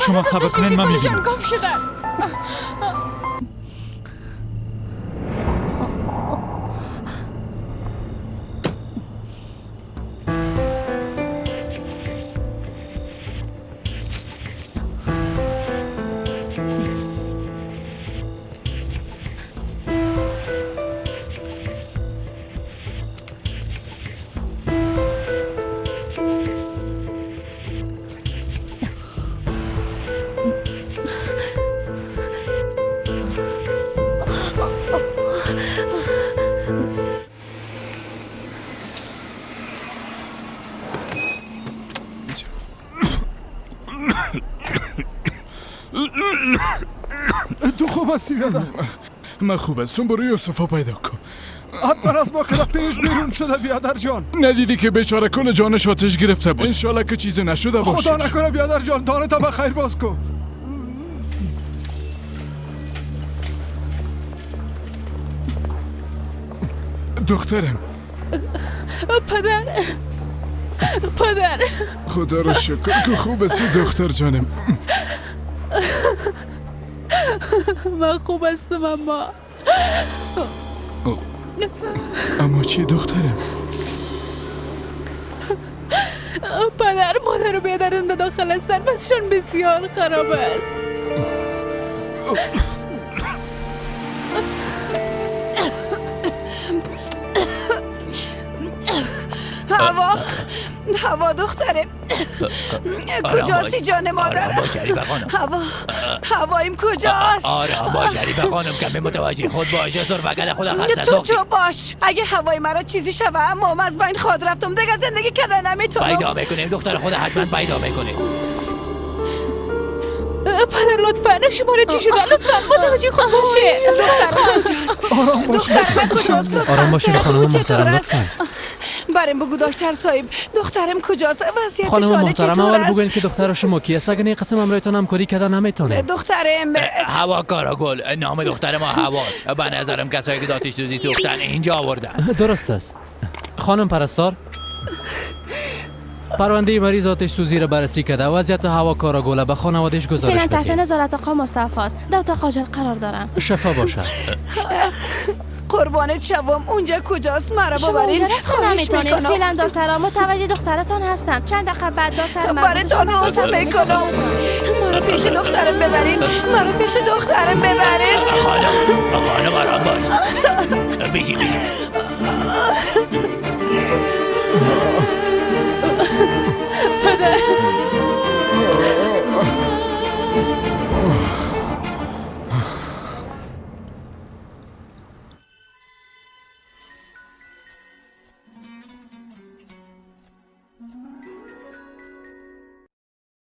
Speaker 21: شما صبر کنین من میبینم.
Speaker 12: گم شدن.
Speaker 22: تو خوب هستی بیادر؟
Speaker 2: من خوب هستم. برو یوسف پیدا کن.
Speaker 22: حتما از ما که پیش بیرون شده بیادر جان.
Speaker 2: ندیدی که بیچاره کل جانش آتش گرفته بود. انشالله که چیزی نشده باشه.
Speaker 22: خدا نکنه بیادر جان. دانه تا به خیر باز کن.
Speaker 2: دخترم.
Speaker 12: پدر، پدر،
Speaker 2: خدا را شکر که خوب هستی دختر جانم.
Speaker 12: من خوب هستم اما
Speaker 2: اما چی دخترم؟
Speaker 12: پدر، مادر و بیادرم داخل هستن. بسشان بسیار خراب است.
Speaker 14: هوا، هوا دختره کجاستی جان مادرم؟ هوا، هواییم کجاست؟
Speaker 7: آرام باش شریفه خانم، کمی متوجه خود باش. سرفگل خدا خسته
Speaker 14: تو چو باش. اگه هوای مرا چیزی شوه اما از بین خود رفتم دیگه زندگی کده نمیتونم.
Speaker 7: پیدا میکنیم دختر خود، حتما پیدا میکنیم.
Speaker 12: پدر لطفا شما را چی شده؟ لطفا متوجه خود باشه.
Speaker 22: آرام باش.
Speaker 14: دخترم کجاست؟
Speaker 23: آرام باشین خانم محترم لطفا.
Speaker 14: بریم بگو دکتر صاحب دخترم کجاست؟ وضعیتش
Speaker 23: خانم محترم
Speaker 14: چطور
Speaker 23: اول
Speaker 14: است؟
Speaker 23: بگوین که دختر شما کی است. اگه نه قسم امرایتان همکاری کردن نمیتونه.
Speaker 14: دخترم
Speaker 7: هوا کاراگل. نام دختر ما هواست. به نظرم کسایی که آتش سوزی سوختن اینجا آوردن.
Speaker 23: درست است. خانم پرستار، پرونده مریض آتش سوزی را بررسی کرده. وضعیت هوا کاراگل به خانوادهش گزارش
Speaker 12: فعلا تحت
Speaker 23: بدید.
Speaker 12: نظارت آقا مصطفی است. در اتاق عاجل قرار دارن.
Speaker 23: شفا باشد.
Speaker 14: قربانت شوم. اونجا کجاست؟ مرا
Speaker 12: شما
Speaker 14: ببرین.
Speaker 12: اونجا رفته
Speaker 14: خواهش
Speaker 12: نمیتونید.
Speaker 14: میکنم.
Speaker 12: فعلا دکترها متوجه دخترتان هستن. چند دقیقه بعد دکتر
Speaker 14: براتان عذر میکنم. مرا پیش دخترم ببرین. مرا پیش دخترم ببرین.
Speaker 7: خانم، خانم آرام باش. بیشی بیشی.